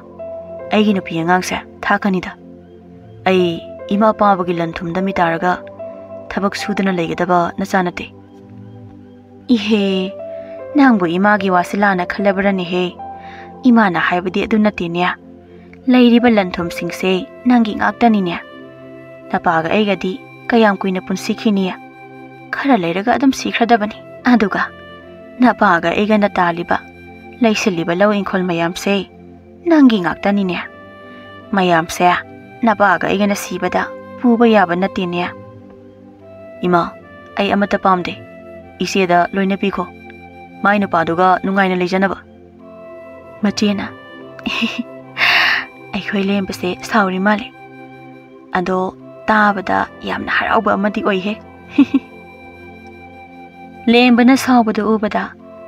ꯑꯩꯒꯤ ꯅꯨꯄꯤ ꯑꯉꯥꯡꯁꯦ ꯊꯥꯛꯀꯅꯤꯗ꯫ ꯑꯩ ꯏꯃꯥ ꯄꯥꯕꯒꯤ ꯂꯟ ꯊꯨꯝꯗ ꯃꯤꯇꯥꯔꯒ ꯊꯕꯛ ꯁꯨꯗꯅ ꯂꯩꯒꯗꯕ ꯅꯆꯥ ꯅꯠꯇꯦ꯫" "ꯏꯍꯦ, ꯅꯪꯕꯨ ꯏꯃꯥꯒꯤ ꯋꯥꯁꯦ ꯂꯥꯟꯅ ꯈꯜꯂꯕ꯭ꯔꯅꯦꯍꯦ? ꯏꯃꯥꯅ ꯍꯥꯏꯕꯗꯤ ꯑꯗꯨ ꯅꯠꯇꯦꯅꯦ꯫ ꯂꯩꯔꯤꯕ ꯂꯟ ꯊꯨꯝꯁꯤꯡꯁꯦ ꯅꯪꯒꯤ ꯉꯥꯛꯇꯅꯤꯅꯦ꯫ ꯅꯄꯥꯒ ꯑꯩꯒꯗꯤ ꯀꯌꯥꯝ ꯀꯨꯏꯅ ꯄꯨꯟꯁꯤꯈꯤꯅꯤ? ꯈꯔ ꯂꯩꯔꯒ ꯑꯗꯨꯝ ꯁꯤꯈ꯭ꯔꯗꯕꯅꯤ꯫ ꯑꯗꯨꯒ ꯅꯄꯥꯒ ꯑꯩꯒꯅ ꯇꯥꯜꯂꯤꯕ, ꯂꯩꯁꯤꯜꯂꯤꯕ ꯂꯧ ꯏꯪꯈꯣꯜ ꯃꯌꯥꯝꯁꯦ ꯅꯪꯒꯤ ꯉꯥꯛꯇꯅꯤꯅꯦ꯫ ꯃꯌꯥꯝꯁꯦ ꯅꯄꯥꯒ ꯑꯩꯒꯅ ꯁꯤꯕꯗ ꯄꯨꯕ ꯌꯥꯕ ꯅꯠꯇꯦꯅꯦ꯫" "ꯏꯃꯥ, ꯑꯩ ꯑꯃꯠꯇ ꯄꯥꯝꯗꯦ꯫ ꯏꯆꯦꯗ ꯂꯣꯏꯅ ꯄꯤꯈꯣ꯫ ꯃꯥꯏ ꯅꯨꯄꯥꯗꯨꯒ ꯅꯨꯡꯉꯥꯏꯅ ꯂꯩꯖꯅꯕ꯫" ꯃꯆꯦꯅ, "ꯑꯩꯈꯣꯏ ꯂꯦꯝꯕꯁꯦ ꯁꯥꯎꯔꯤ ꯃꯥꯜꯂꯦ꯫ ꯑꯗꯣ ꯇꯥꯕꯗ ꯌꯥꯝꯅ ꯍꯔꯥꯎꯕ ꯑꯃꯗꯤ ꯑꯣꯏꯍꯦ꯫" ꯂꯦꯝꯕꯅ ꯁꯥꯎꯕꯗꯨ ꯎꯕꯗ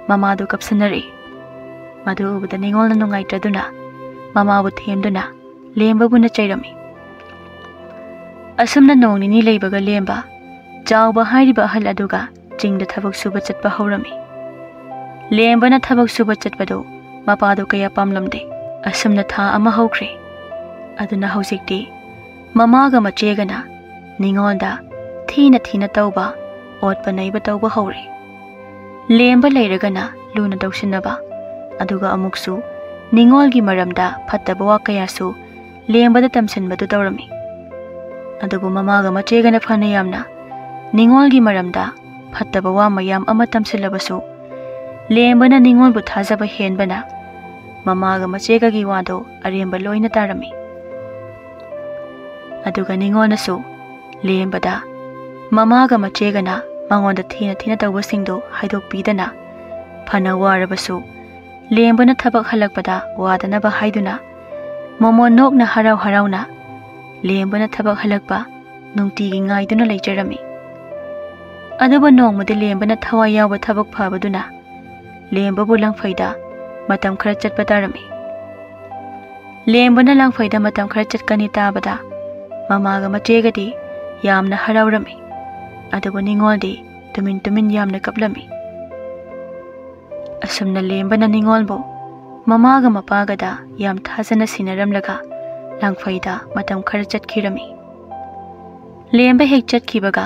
ꯃꯃꯥꯗꯨ ꯀꯞꯁꯟꯅꯔꯛꯏ꯫ ꯃꯗꯨ ꯎꯕꯗ ꯅꯤꯉꯣꯜꯅ ꯅꯨꯡꯉꯥꯏꯇ꯭ꯔꯗꯨꯅ ꯃꯃꯥꯕꯨ ꯊꯦꯝꯗꯨꯅ ꯂꯦꯝꯕꯕꯨꯅ ꯆꯩꯔꯝꯃꯤ꯫ ꯑꯁꯨꯝꯅ ꯅꯣꯡ ꯅꯤꯅꯤ ꯂꯩꯕꯒ ꯂꯦꯝꯕ ꯆꯥꯎꯕ ꯍꯥꯏꯔꯤꯕ ꯑꯍꯜ ꯑꯗꯨꯒ ꯆꯤꯡꯗ ꯊꯕꯛ ꯁꯨꯕ ꯆꯠꯄ ꯍꯧꯔꯝꯃꯤ꯫ ꯂꯦꯝꯕꯅ ꯊꯕꯛ ꯁꯨꯕ ꯆꯠꯄꯗꯨ ꯃꯄꯥꯗꯨ ꯀꯌꯥ ꯄꯥꯝꯂꯝꯗꯦ꯫ ꯑꯁꯨꯝꯅ ꯊꯥ ꯑꯃ ꯍꯧꯈ꯭ꯔꯦ꯫ ꯑꯗꯨꯅ ꯍꯧꯖꯤꯛꯇꯤ ꯃꯃꯥꯒ ꯃꯆꯦꯒꯅ ꯅꯤꯉꯣꯜꯗ ꯊꯤꯅ ꯊꯤꯅ ꯇꯧꯕ, ꯑꯣꯠꯄ ꯅꯩꯕ ꯇꯧꯕ ꯍꯧꯔꯦ꯫ ꯂꯦꯝꯕ ꯂꯩꯔꯒꯅ ꯂꯨꯅ ꯇꯧꯁꯤꯟꯅꯕ, ꯑꯗꯨꯒ ꯑꯃꯨꯛꯁꯨ ꯅꯤꯉꯣꯜꯒꯤ ꯃꯔꯝꯗ ꯐꯠꯇꯕ ꯋꯥ ꯀꯌꯥꯁꯨ ꯂꯦꯝꯕꯗ ꯇꯝꯁꯤꯟꯕꯗꯨ ꯇꯧꯔꯝꯃꯤ꯫ ꯑꯗꯨꯕꯨ ꯃꯃꯥꯒ ꯃꯆꯦꯒꯅ ꯐꯅ ꯌꯥꯝꯅ ꯅꯤꯉꯣꯜꯒꯤ ꯃꯔꯝꯗ ꯐꯠꯇꯕ ꯋꯥ ꯃꯌꯥꯝ ꯑꯃ ꯇꯝꯁꯤꯜꯂꯕꯁꯨ, ꯂꯦꯝꯕꯅ ꯅꯤꯉꯣꯜꯕꯨ ꯊꯥꯖꯕ ꯍꯦꯟꯕꯅ ꯃꯃꯥꯒ ꯃꯆꯦꯒꯒꯤ ꯋꯥꯗꯣ ꯑꯔꯦꯝꯕ ꯂꯣꯏꯅ ꯇꯥꯔꯝꯃꯤ꯫ ꯑꯗꯨꯒ ꯅꯤꯉꯣꯜꯅꯁꯨ ꯂꯦꯝꯕꯗ ꯃꯃꯥꯒ ꯃꯆꯦꯒꯅ ꯃꯉꯣꯟꯗ ꯊꯤꯅ ꯊꯤꯅ ꯇꯧꯕꯁꯤꯡꯗꯨ ꯍꯥꯏꯗꯣꯛꯄꯤꯗꯅ, ꯐꯅ ꯋꯥꯔꯕꯁꯨ ꯂꯦꯝꯕꯅ ꯊꯕꯛ ꯍꯜꯂꯛꯄꯗ ꯋꯥꯗꯅꯕ ꯍꯥꯏꯗꯨꯅ, ꯃꯣꯃꯣꯟ ꯅꯣꯛꯅ ꯍꯔꯥꯎ ꯍꯔꯥꯎꯅ ꯂꯦꯝꯕꯅ ꯊꯕꯛ ꯍꯜꯂꯛꯄ ꯅꯨꯡꯇꯤꯒꯤ ꯉꯥꯏꯗꯨꯅ ꯂꯩꯖꯔꯝꯃꯤ꯫ ꯑꯗꯨꯕꯨ ꯅꯣꯡꯃꯗꯤ ꯂꯦꯝꯕꯅ ꯊꯋꯥꯏ ꯌꯥꯎꯕ ꯊꯕꯛ ꯐꯕꯗꯨꯅ ꯂꯦꯝꯕꯕꯨ ꯂꯪꯐꯩꯗ ꯃꯇꯝ ꯈꯔ ꯆꯠꯄ ꯇꯥꯔꯝꯃꯤ꯫ ꯂꯦꯝꯕꯅ ꯂꯪꯐꯩꯗ ꯃꯇꯝ ꯈꯔ ꯆꯠꯀꯅꯤ ꯇꯥꯕꯗ ꯃꯃꯥꯒ ꯃꯆꯦꯒꯗꯤ ꯌꯥꯝꯅ ꯍꯔꯥꯎꯔꯝꯃꯤ꯫ ꯑꯗꯨꯕꯨ ꯅꯤꯉꯣꯜꯗꯤ ꯇꯨꯃꯤꯟ ꯇꯨꯃꯤꯟ ꯌꯥꯝꯅ ꯀꯞꯂꯝꯃꯤ꯫ ꯑꯁꯨꯝꯅ ꯂꯦꯝꯕꯅ ꯅꯤꯉꯣꯜꯕꯨ ꯃꯃꯥꯒ ꯃꯄꯥꯒꯗ ꯌꯥꯝ ꯊꯥꯖꯅ ꯁꯤꯟꯅꯔꯝꯂꯒ ꯂꯪꯐꯩꯗ ꯃꯇꯝ ꯈꯔ ꯆꯠꯈꯤꯔꯝꯃꯤ꯫ ꯂꯦꯝꯕ ꯍꯦꯛ ꯆꯠꯈꯤꯕꯒ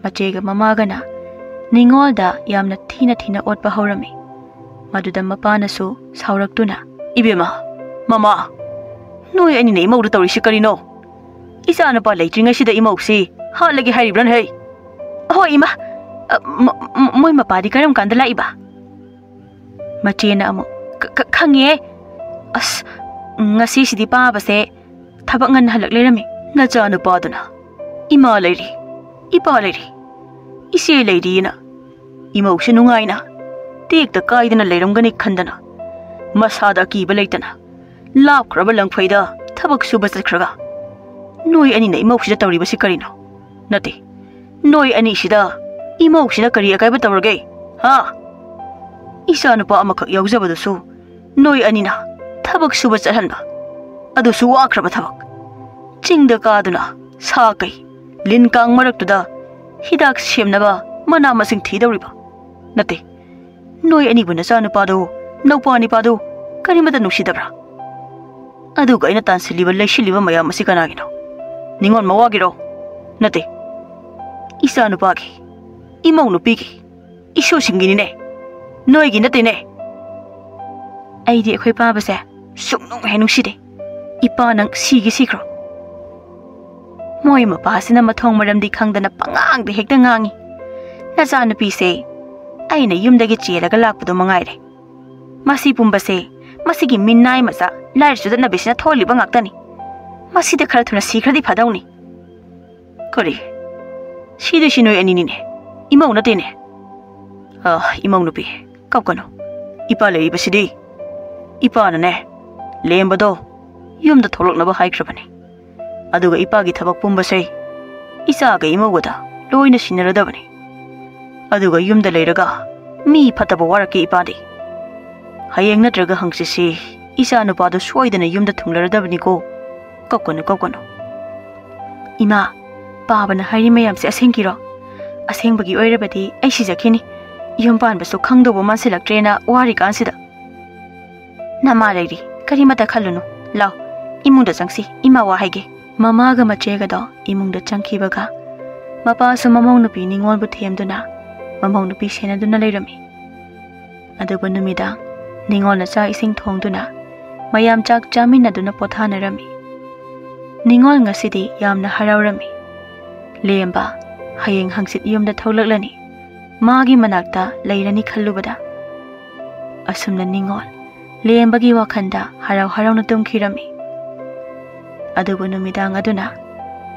ꯃꯆꯦꯒ ꯃꯃꯥꯒꯅ ꯅꯤꯉꯣꯜꯗ ꯌꯥꯝꯅ ꯊꯤꯅ ꯊꯤꯅ ꯑꯣꯠꯄ ꯍꯧꯔꯝꯃꯤ꯫ ꯃꯗꯨꯗ ꯃꯄꯥꯅꯁꯨ ꯁꯥꯎꯔꯛꯇꯨꯅ, "ꯏꯕꯦꯝꯃ, ꯃꯃꯥ, ꯅꯣꯏ ꯑꯅꯤꯅ ꯏꯃꯧꯗ ꯇꯧꯔꯤꯁꯤ ꯀꯔꯤꯅꯣ? ꯏꯆꯥꯅꯨꯄꯥ ꯂꯩꯇ꯭ꯔꯤꯉꯩꯁꯤꯗ ꯏꯃꯧꯁꯤ ꯍꯥꯠꯂꯒꯦ ꯍꯥꯏꯔꯤꯕ꯭ꯔꯥꯅꯦ ꯍꯩ?" "ꯑꯍꯣꯏ ꯏꯃꯥ꯫ ꯑ, ꯃ-, ꯃ-, ꯃꯣꯏ ꯃꯄꯥꯗꯤ ꯀꯔꯝ ꯀꯥꯟꯗ ꯂꯥꯛꯏꯕ?" ꯃꯆꯦꯅ ꯑꯃꯨꯛ, "ꯈ-, ꯈ-, ꯈꯪꯉꯦ꯫ ꯑꯁ, ꯉꯁꯤꯁꯤꯗꯤ ꯄꯥꯕꯁꯦ ꯊꯕꯛ ꯉꯟꯅ ꯍꯜꯂꯛ ꯂꯩꯔꯝꯃꯤ꯫ ꯅꯆꯥꯅꯨꯄꯥꯗꯨꯅ ꯏꯃꯥ ꯂꯩꯔꯤ, ꯏꯄꯥ ꯂꯩꯔꯤ, ꯏꯆꯦ ꯂꯩꯔꯤꯅ ꯏꯃꯧꯁꯤ ꯅꯨꯡꯉꯥꯏꯅ ꯇꯦꯛꯇ ꯀꯥꯏꯗꯅ ꯂꯩꯔꯝꯒꯅꯤ ꯈꯟꯗꯅ ꯃꯁꯥꯗ ꯑꯀꯤꯕ ꯂꯩꯇꯅ ꯂꯥꯞꯈ꯭ꯔꯕ ꯂꯪꯐꯩꯗ ꯊꯕꯛ ꯁꯨꯕ ꯆꯠꯈ꯭ꯔꯒ ꯅꯣꯏ ꯑꯅꯤꯅ ꯏꯃꯧꯁꯤꯗ ꯇꯧꯔꯤꯕꯁꯤ ꯀꯔꯤꯅꯣ? ꯅꯠꯇꯦ, ꯅꯣꯏ ꯑꯅꯤꯁꯤꯗ ꯏꯃꯧꯁꯤꯅ ꯀꯔꯤ ꯑꯀꯥꯏꯕ ꯇꯧꯔꯒꯦ? ꯍꯥ? ꯏꯆꯥꯅꯨꯄꯥ ꯑꯃꯈꯛ ꯌꯥꯎꯖꯕꯗꯨꯁꯨ ꯅꯣꯏ ꯑꯅꯤꯅ ꯊꯕꯛ ꯁꯨꯕ ꯆꯠꯍꯟꯕ, ꯑꯗꯨꯁꯨ ꯋꯥꯈ꯭ꯔꯕ ꯊꯕꯛ꯫ ꯆꯤꯡꯗ ꯀꯥꯗꯨꯅ ꯁꯥ ꯀꯩ, ꯂꯤꯟ ꯀꯥꯡ ꯃꯔꯛꯇꯨꯗ ꯍꯤꯗꯥꯛ ꯁꯦꯝꯅꯕ ꯃꯅꯥ ꯃꯁꯤꯡ ꯊꯤꯗꯧꯔꯤꯕ꯫ ꯅꯠꯇꯦ, ꯅꯣꯏ ꯑꯅꯤꯕꯨ ꯅꯆꯥꯅꯨꯄꯥꯗꯨ, ꯅꯧꯄꯥ ꯅꯤꯄꯥꯗꯨ ꯀꯔꯤꯃꯠꯇ ꯅꯨꯡꯁꯤꯗꯕ꯭ꯔꯥ? ꯑꯗꯨꯒ ꯑꯩꯅ ꯇꯥꯟꯁꯤꯜꯂꯤꯕ ꯂꯩꯁꯤꯜꯂꯤꯕ ꯃꯌꯥꯝ ꯑꯁꯤ ꯀꯅꯥꯒꯤꯅꯣ? ꯅꯤꯉꯣꯜ ꯃꯋꯥꯒꯤꯔꯣ? ꯅꯠꯇꯦ, ꯏꯆꯥꯅꯨꯄꯥꯒꯤ, ꯏꯃꯧ ꯅꯨꯄꯤꯒꯤ, ꯏꯁꯨꯁꯤꯡꯒꯤꯅꯤꯅꯦ, ꯅꯣꯏꯒꯤ ꯅꯠꯇꯦꯅꯦ꯫ ꯑꯩꯗꯤ ꯑꯩꯈꯣꯏ ꯄꯥꯕꯁꯦ ꯁꯨꯛꯅꯨꯡ ꯍꯦꯛ ꯅꯨꯡꯁꯤꯗꯦ꯫ ꯏꯄꯥ ꯅꯪ ꯁꯤꯒꯤ ꯁꯤꯈ꯭ꯔꯣ꯫ ꯃꯣꯏ ꯃꯄꯥꯁꯤꯅ ꯃꯊꯣꯡ ꯃꯔꯝꯗꯤ ꯈꯪꯗꯅ ꯄꯉꯥꯡꯗ ꯍꯦꯛꯇ ꯉꯥꯡꯉꯤ꯫ ꯅꯆꯥꯅꯨꯄꯤꯁꯦ ꯑꯩꯅ ꯌꯨꯝꯗꯒꯤ ꯆꯦꯜꯂꯒ ꯂꯥꯛꯄꯗꯣ ꯃꯉꯥꯏꯔꯦ꯫ ꯃꯁꯤ ꯄꯨꯝꯕꯁꯦ ꯃꯁꯤꯒꯤ ꯃꯤꯅꯥꯏ ꯃꯆꯥ ꯂꯥꯏꯔ ꯆꯨꯗꯠꯅꯕꯤꯁꯤꯅ ꯊꯣꯛꯍꯜꯂꯤꯕ ꯉꯥꯛꯇꯅꯤ꯫ ꯃꯁꯤꯗ ꯈꯔ ꯊꯨꯅ ꯁꯤꯈ꯭ꯔꯗꯤ ꯐꯗꯧꯅꯤ꯫ ꯀꯔꯤ? ꯁꯤꯗꯣꯏꯁꯤ ꯅꯣꯏ ꯑꯅꯤꯅꯤꯅꯦ? "ꯏꯃꯧ ꯅꯠꯇꯦꯅꯦ꯫ ꯑ, ꯏꯃꯧ ꯅꯨꯄꯤ, ꯀꯞꯀꯅꯨ꯫ ꯏꯄꯥ ꯂꯩꯔꯤꯕꯁꯤꯗꯤ꯫ ꯏꯄꯥꯅꯅꯦ, ꯂꯦꯝꯕꯗꯣ ꯌꯨꯝꯗ ꯊꯣꯛꯂꯛꯅꯕ ꯍꯥꯏꯈ꯭ꯔꯕꯅꯤ꯫ ꯑꯗꯨꯒ ꯏꯄꯥꯒꯤ ꯊꯕꯛ ꯄꯨꯝꯕꯁꯦ ꯏꯆꯥꯒ ꯏꯃꯧꯒꯗ ꯂꯣꯏꯅ ꯁꯤꯟꯅꯔꯗꯕꯅꯤ꯫ ꯑꯗꯨꯒ ꯌꯨꯝꯗ ꯂꯩꯔꯒ ꯃꯤ ꯐꯠꯇꯕ ꯋꯥꯔꯛꯀꯦ ꯏꯄꯥꯗꯤ꯫ ꯍꯌꯦꯡ ꯅꯠꯇ꯭ꯔꯒ ꯍꯪꯆꯤꯠꯁꯤ ꯏꯆꯥ ꯅꯨꯄꯥꯗꯣ ꯁꯣꯏꯗꯅ ꯌꯨꯝꯗ ꯊꯨꯡꯂꯔꯗꯕꯅꯤꯀꯣ꯫ ꯀꯞꯀꯅꯨ, ꯀꯞꯀꯅꯨ꯫" "ꯏꯃꯥ, ꯄꯥꯕꯅ ꯍꯥꯏꯔꯤ ꯃꯌꯥꯝꯁꯦ ꯑꯁꯦꯡꯀꯤꯔꯣ? ꯑꯁꯦꯡꯕꯒꯤ ꯑꯣꯏꯔꯕꯗꯤ ꯑꯩ ꯁꯤꯖꯈꯤꯅꯤ꯫ ꯌꯨꯝ ꯄꯥꯟꯕꯁꯨ ꯈꯪꯗꯧꯕ ꯃꯥꯟꯁꯤꯜꯂꯛꯇ꯭ꯔꯦꯅ ꯋꯥꯔꯤꯀꯥꯟꯁꯤꯗ꯫" "ꯅꯃꯥ ꯂꯩꯔꯤ, ꯀꯔꯤꯃꯇ ꯈꯜꯂꯨꯅꯨ꯫ ꯂꯥꯎ, ꯏꯃꯨꯡꯗ ꯆꯪꯁꯤ, ꯏꯃꯥ ꯋꯥ ꯍꯥꯏꯒꯦ꯫" ꯃꯃꯥꯒ ꯃꯆꯦꯒꯗꯣ ꯏꯃꯨꯡꯗ ꯆꯪꯈꯤꯕꯒ, ꯃꯄꯥꯁꯨ ꯃꯃꯧ ꯅꯨꯄꯤ ꯅꯤꯉꯣꯜꯕꯨ ꯊꯦꯝꯗꯨꯅ ꯃꯃꯧ ꯅꯨꯄꯤ ꯁꯦꯟꯅꯗꯨꯅ ꯂꯩꯔꯝꯃꯤ꯫ ꯑꯗꯨꯕꯨ ꯅꯨꯃꯤꯗꯥꯡ ꯅꯤꯉꯣꯜꯅ ꯆꯥꯛ ꯏꯁꯤꯡ ꯊꯣꯡꯗꯨꯅ ꯃꯌꯥꯝ ꯆꯥꯛ ꯆꯥꯃꯤꯟꯅꯗꯨꯅ ꯄꯣꯊꯥꯅꯔꯝꯃꯤ꯫ ꯅꯤꯉꯣꯜ ꯉꯁꯤꯗꯤ ꯌꯥꯝꯅ ꯍꯔꯥꯎꯔꯝꯃꯤ꯫ ꯂꯦꯝꯕ ꯍꯌꯦꯡ ꯍꯪꯆꯤꯠ ꯌꯨꯝꯗ ꯊꯣꯛꯂꯛꯂꯅꯤ, ꯃꯥꯒꯤ ꯃꯅꯥꯛꯇ ꯂꯩꯔꯅꯤ ꯈꯜꯂꯨꯕꯗ꯫ ꯑꯁꯨꯝꯅ ꯅꯤꯉꯣꯜ ꯂꯦꯝꯕꯒꯤ ꯋꯥꯈꯜꯗ ꯍꯔꯥꯎ ꯍꯔꯥꯎꯅ ꯇꯨꯝꯈꯤꯔꯝꯃꯤ꯫ ꯑꯗꯨꯕꯨ ꯅꯨꯃꯤꯗꯥꯡ ꯑꯗꯨꯅ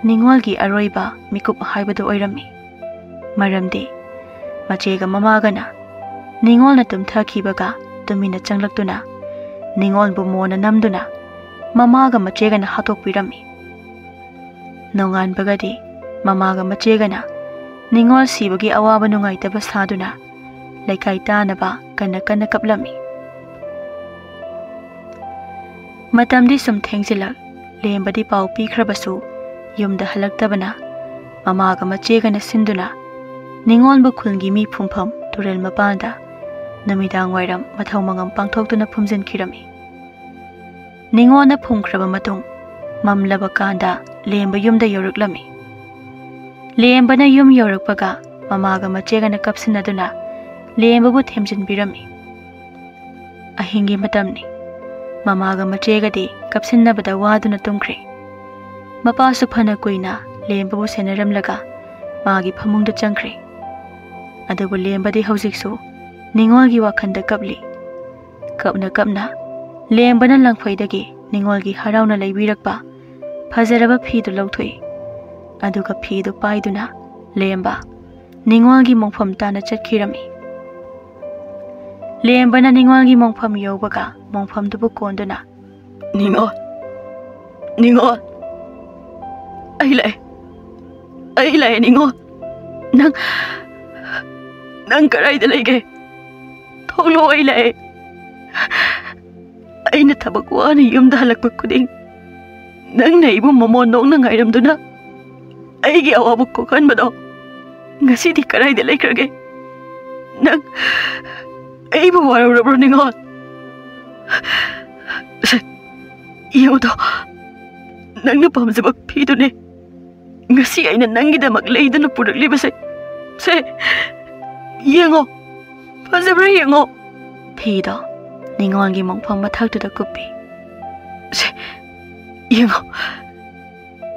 ꯅꯤꯉꯣꯜꯒꯤ ꯑꯔꯣꯏꯕ ꯃꯤꯀꯨꯞ ꯍꯥꯏꯕꯗꯨ ꯑꯣꯏꯔꯝꯃꯤ꯫ ꯃꯔꯝꯗꯤ ꯃꯆꯦꯒ ꯃꯃꯥꯒꯅ ꯅꯤꯉꯣꯜꯅ ꯇꯨꯝꯊꯈꯤꯕꯒ ꯇꯨꯃꯤꯟꯅ ꯆꯪꯂꯛꯇꯨꯅ ꯅꯤꯉꯣꯜꯕꯨ ꯃꯣꯟꯅ ꯅꯝꯗꯨꯅ ꯃꯃꯥꯒ ꯃꯆꯦꯒꯅ ꯍꯥꯠꯇꯣꯛꯄꯤꯔꯝꯃꯤ꯫ ꯅꯣꯡꯉꯥꯟꯕꯒꯗꯤ ꯃꯃꯥꯒ ꯃꯆꯦꯒꯅ ꯅꯤꯉꯣꯜ ꯁꯤꯕꯒꯤ ꯑꯋꯥꯕ ꯅꯨꯡꯉꯥꯏꯇꯕ ꯁꯥꯗꯨꯅ ꯂꯩꯀꯥꯏ ꯇꯥꯅꯕ ꯀꯟꯅ ꯀꯟꯅ ꯀꯞꯂꯝꯃꯤ꯫ ꯃꯇꯝꯗꯤ ꯁꯨꯝ ꯊꯦꯡꯖꯤꯜꯂꯛ, ꯂꯦꯝꯕꯗꯤ ꯄꯥꯎ ꯄꯤꯈ꯭ꯔꯕꯁꯨ ꯌꯨꯝꯗ ꯍꯜꯂꯛꯇꯕꯅ ꯃꯃꯥꯒ ꯃꯆꯦꯒꯅ ꯁꯤꯟꯗꯨꯅ ꯅꯤꯉꯣꯜꯕꯨ ꯈꯨꯜꯒꯤ ꯃꯤ ꯐꯨꯝꯐꯝ ꯇꯨꯔꯦꯜ ꯃꯄꯥꯟꯗ ꯅꯨꯃꯤꯗꯥꯡ ꯋꯥꯏꯔꯝ ꯃꯊꯧ ꯃꯉꯝ ꯄꯥꯡꯊꯣꯛꯇꯨꯅ ꯐꯨꯝꯖꯤꯟꯈꯤꯔꯝꯃꯤ꯫ ꯅꯤꯉꯣꯜꯅ ꯐꯨꯝꯈ꯭ꯔꯕ ꯃꯇꯨꯡ ꯃꯝꯂꯕ ꯀꯥꯟꯗ ꯂꯦꯝꯕ ꯌꯨꯝꯗ ꯌꯧꯔꯛꯂꯝꯃꯤ꯫ ꯂꯦꯝꯕꯅ ꯌꯨꯝ ꯌꯧꯔꯛꯄꯒ ꯃꯃꯥꯒ ꯃꯆꯦꯒꯅ ꯀꯞꯁꯤꯟꯅꯗꯨꯅ ꯂꯦꯝꯕꯕꯨ ꯊꯦꯝꯖꯤꯟꯕꯤꯔꯝꯃꯤ꯫ ꯑꯍꯤꯡꯒꯤ ꯃꯇꯝꯅꯤ꯫ ꯃꯃꯥꯒ ꯃꯆꯦꯒꯗꯤ ꯀꯞꯁꯤꯟꯅꯕꯗ ꯋꯥꯗꯨꯅ ꯇꯨꯝꯈ꯭ꯔꯦ꯫ ꯃꯄꯥꯁꯨ ꯐꯅ ꯀꯨꯏꯅ ꯂꯦꯝꯕꯕꯨ ꯁꯦꯟꯅꯔꯝꯂꯒ ꯃꯥꯒꯤ ꯐꯃꯨꯡꯗ ꯆꯪꯈ꯭ꯔꯦ꯫ ꯑꯗꯨꯕꯨ ꯂꯦꯝꯕꯗꯤ ꯍꯧꯖꯤꯛꯁꯨ ꯅꯤꯉꯣꯜꯒꯤ ꯋꯥꯈꯜꯗ ꯀꯞꯂꯤ꯫ ꯀꯞꯅ ꯀꯞꯅ ꯂꯦꯝꯕꯅ ꯂꯪꯐꯩꯗꯒꯤ ꯅꯤꯉꯣꯜꯒꯤ ꯍꯔꯥꯎꯅ ꯂꯩꯕꯤꯔꯛꯄ ꯐꯖꯔꯕ ꯐꯤꯗꯨ ꯂꯧꯊꯣꯛꯏ꯫ ꯑꯗꯨꯒ ꯐꯤꯗꯨ ꯄꯥꯏꯗꯨꯅ ꯂꯦꯝꯕ ꯅꯤꯉꯣꯜꯒꯤ ꯃꯣꯡꯐꯝ ꯇꯥꯟꯅ ꯆꯠꯈꯤꯔꯝꯃꯤ꯫ ꯂꯦꯝꯕꯅ ꯅꯤꯉꯣꯜꯒꯤ ꯃꯣꯡꯐꯝ ꯌꯧꯕꯒ ꯃꯣꯡꯐꯝꯗꯨꯕꯨ ꯀꯣꯟꯗꯨꯅ, "ꯅꯤꯉꯣꯜ, ꯅꯤꯉꯣꯜ, ꯑꯩ ꯂꯥꯛꯑꯦ, ꯑꯩ ꯂꯥꯛꯑꯦ ꯅꯤꯉꯣꯜ꯫ ꯅꯪ, ꯅꯪ ꯀꯗꯥꯏꯗ ꯂꯩꯒꯦ? ꯊꯣꯛꯂꯛꯑꯣ, ꯑꯩ ꯂꯥꯛꯑꯦ꯫ ꯑꯩꯅ ꯊꯕꯛ ꯋꯥꯅ ꯌꯨꯝꯗ ꯍꯜꯂꯛꯄ ꯈꯨꯗꯤꯡ ꯅꯪꯅ ꯑꯩꯕꯨ ꯃꯃꯣꯟ ꯅꯣꯛꯅ ꯉꯥꯏꯔꯝꯗꯨꯅ ꯑꯩꯒꯤ ꯑꯋꯥꯕ ꯀꯣꯛꯍꯟꯕꯗꯣ ꯉꯁꯤꯗꯤ ꯀꯗꯥꯏꯗ ꯂꯩꯈ꯭ꯔꯒꯦ? ꯅꯪ ꯑꯩꯕꯨ ꯋꯥꯔꯧꯔꯕ꯭ꯔꯣ ꯅꯤꯉꯣꯜ? ꯁꯦ, ꯌꯦꯡꯉꯨꯗꯣ, ꯅꯪꯅ ꯄꯥꯝꯖꯕ ꯐꯤꯗꯨꯅꯦ ꯉꯁꯤ ꯑꯩꯅ ꯅꯪꯒꯤꯗꯃꯛ ꯂꯩꯗꯨꯅ ꯄꯨꯔꯛꯂꯤꯕꯁꯦ꯫ ꯁꯦ, ꯌꯦꯡꯉꯣ, ꯐꯖꯕ꯭ꯔꯥ ꯌꯦꯡꯉꯣ꯫" ꯐꯤꯗꯣ ꯅꯤꯉꯣꯜꯒꯤ ꯃꯣꯡꯐꯝ ꯃꯊꯛꯇꯨꯗ ꯀꯨꯞꯄꯤ꯫ "ꯁꯦ, ꯌꯦꯡꯉꯣ,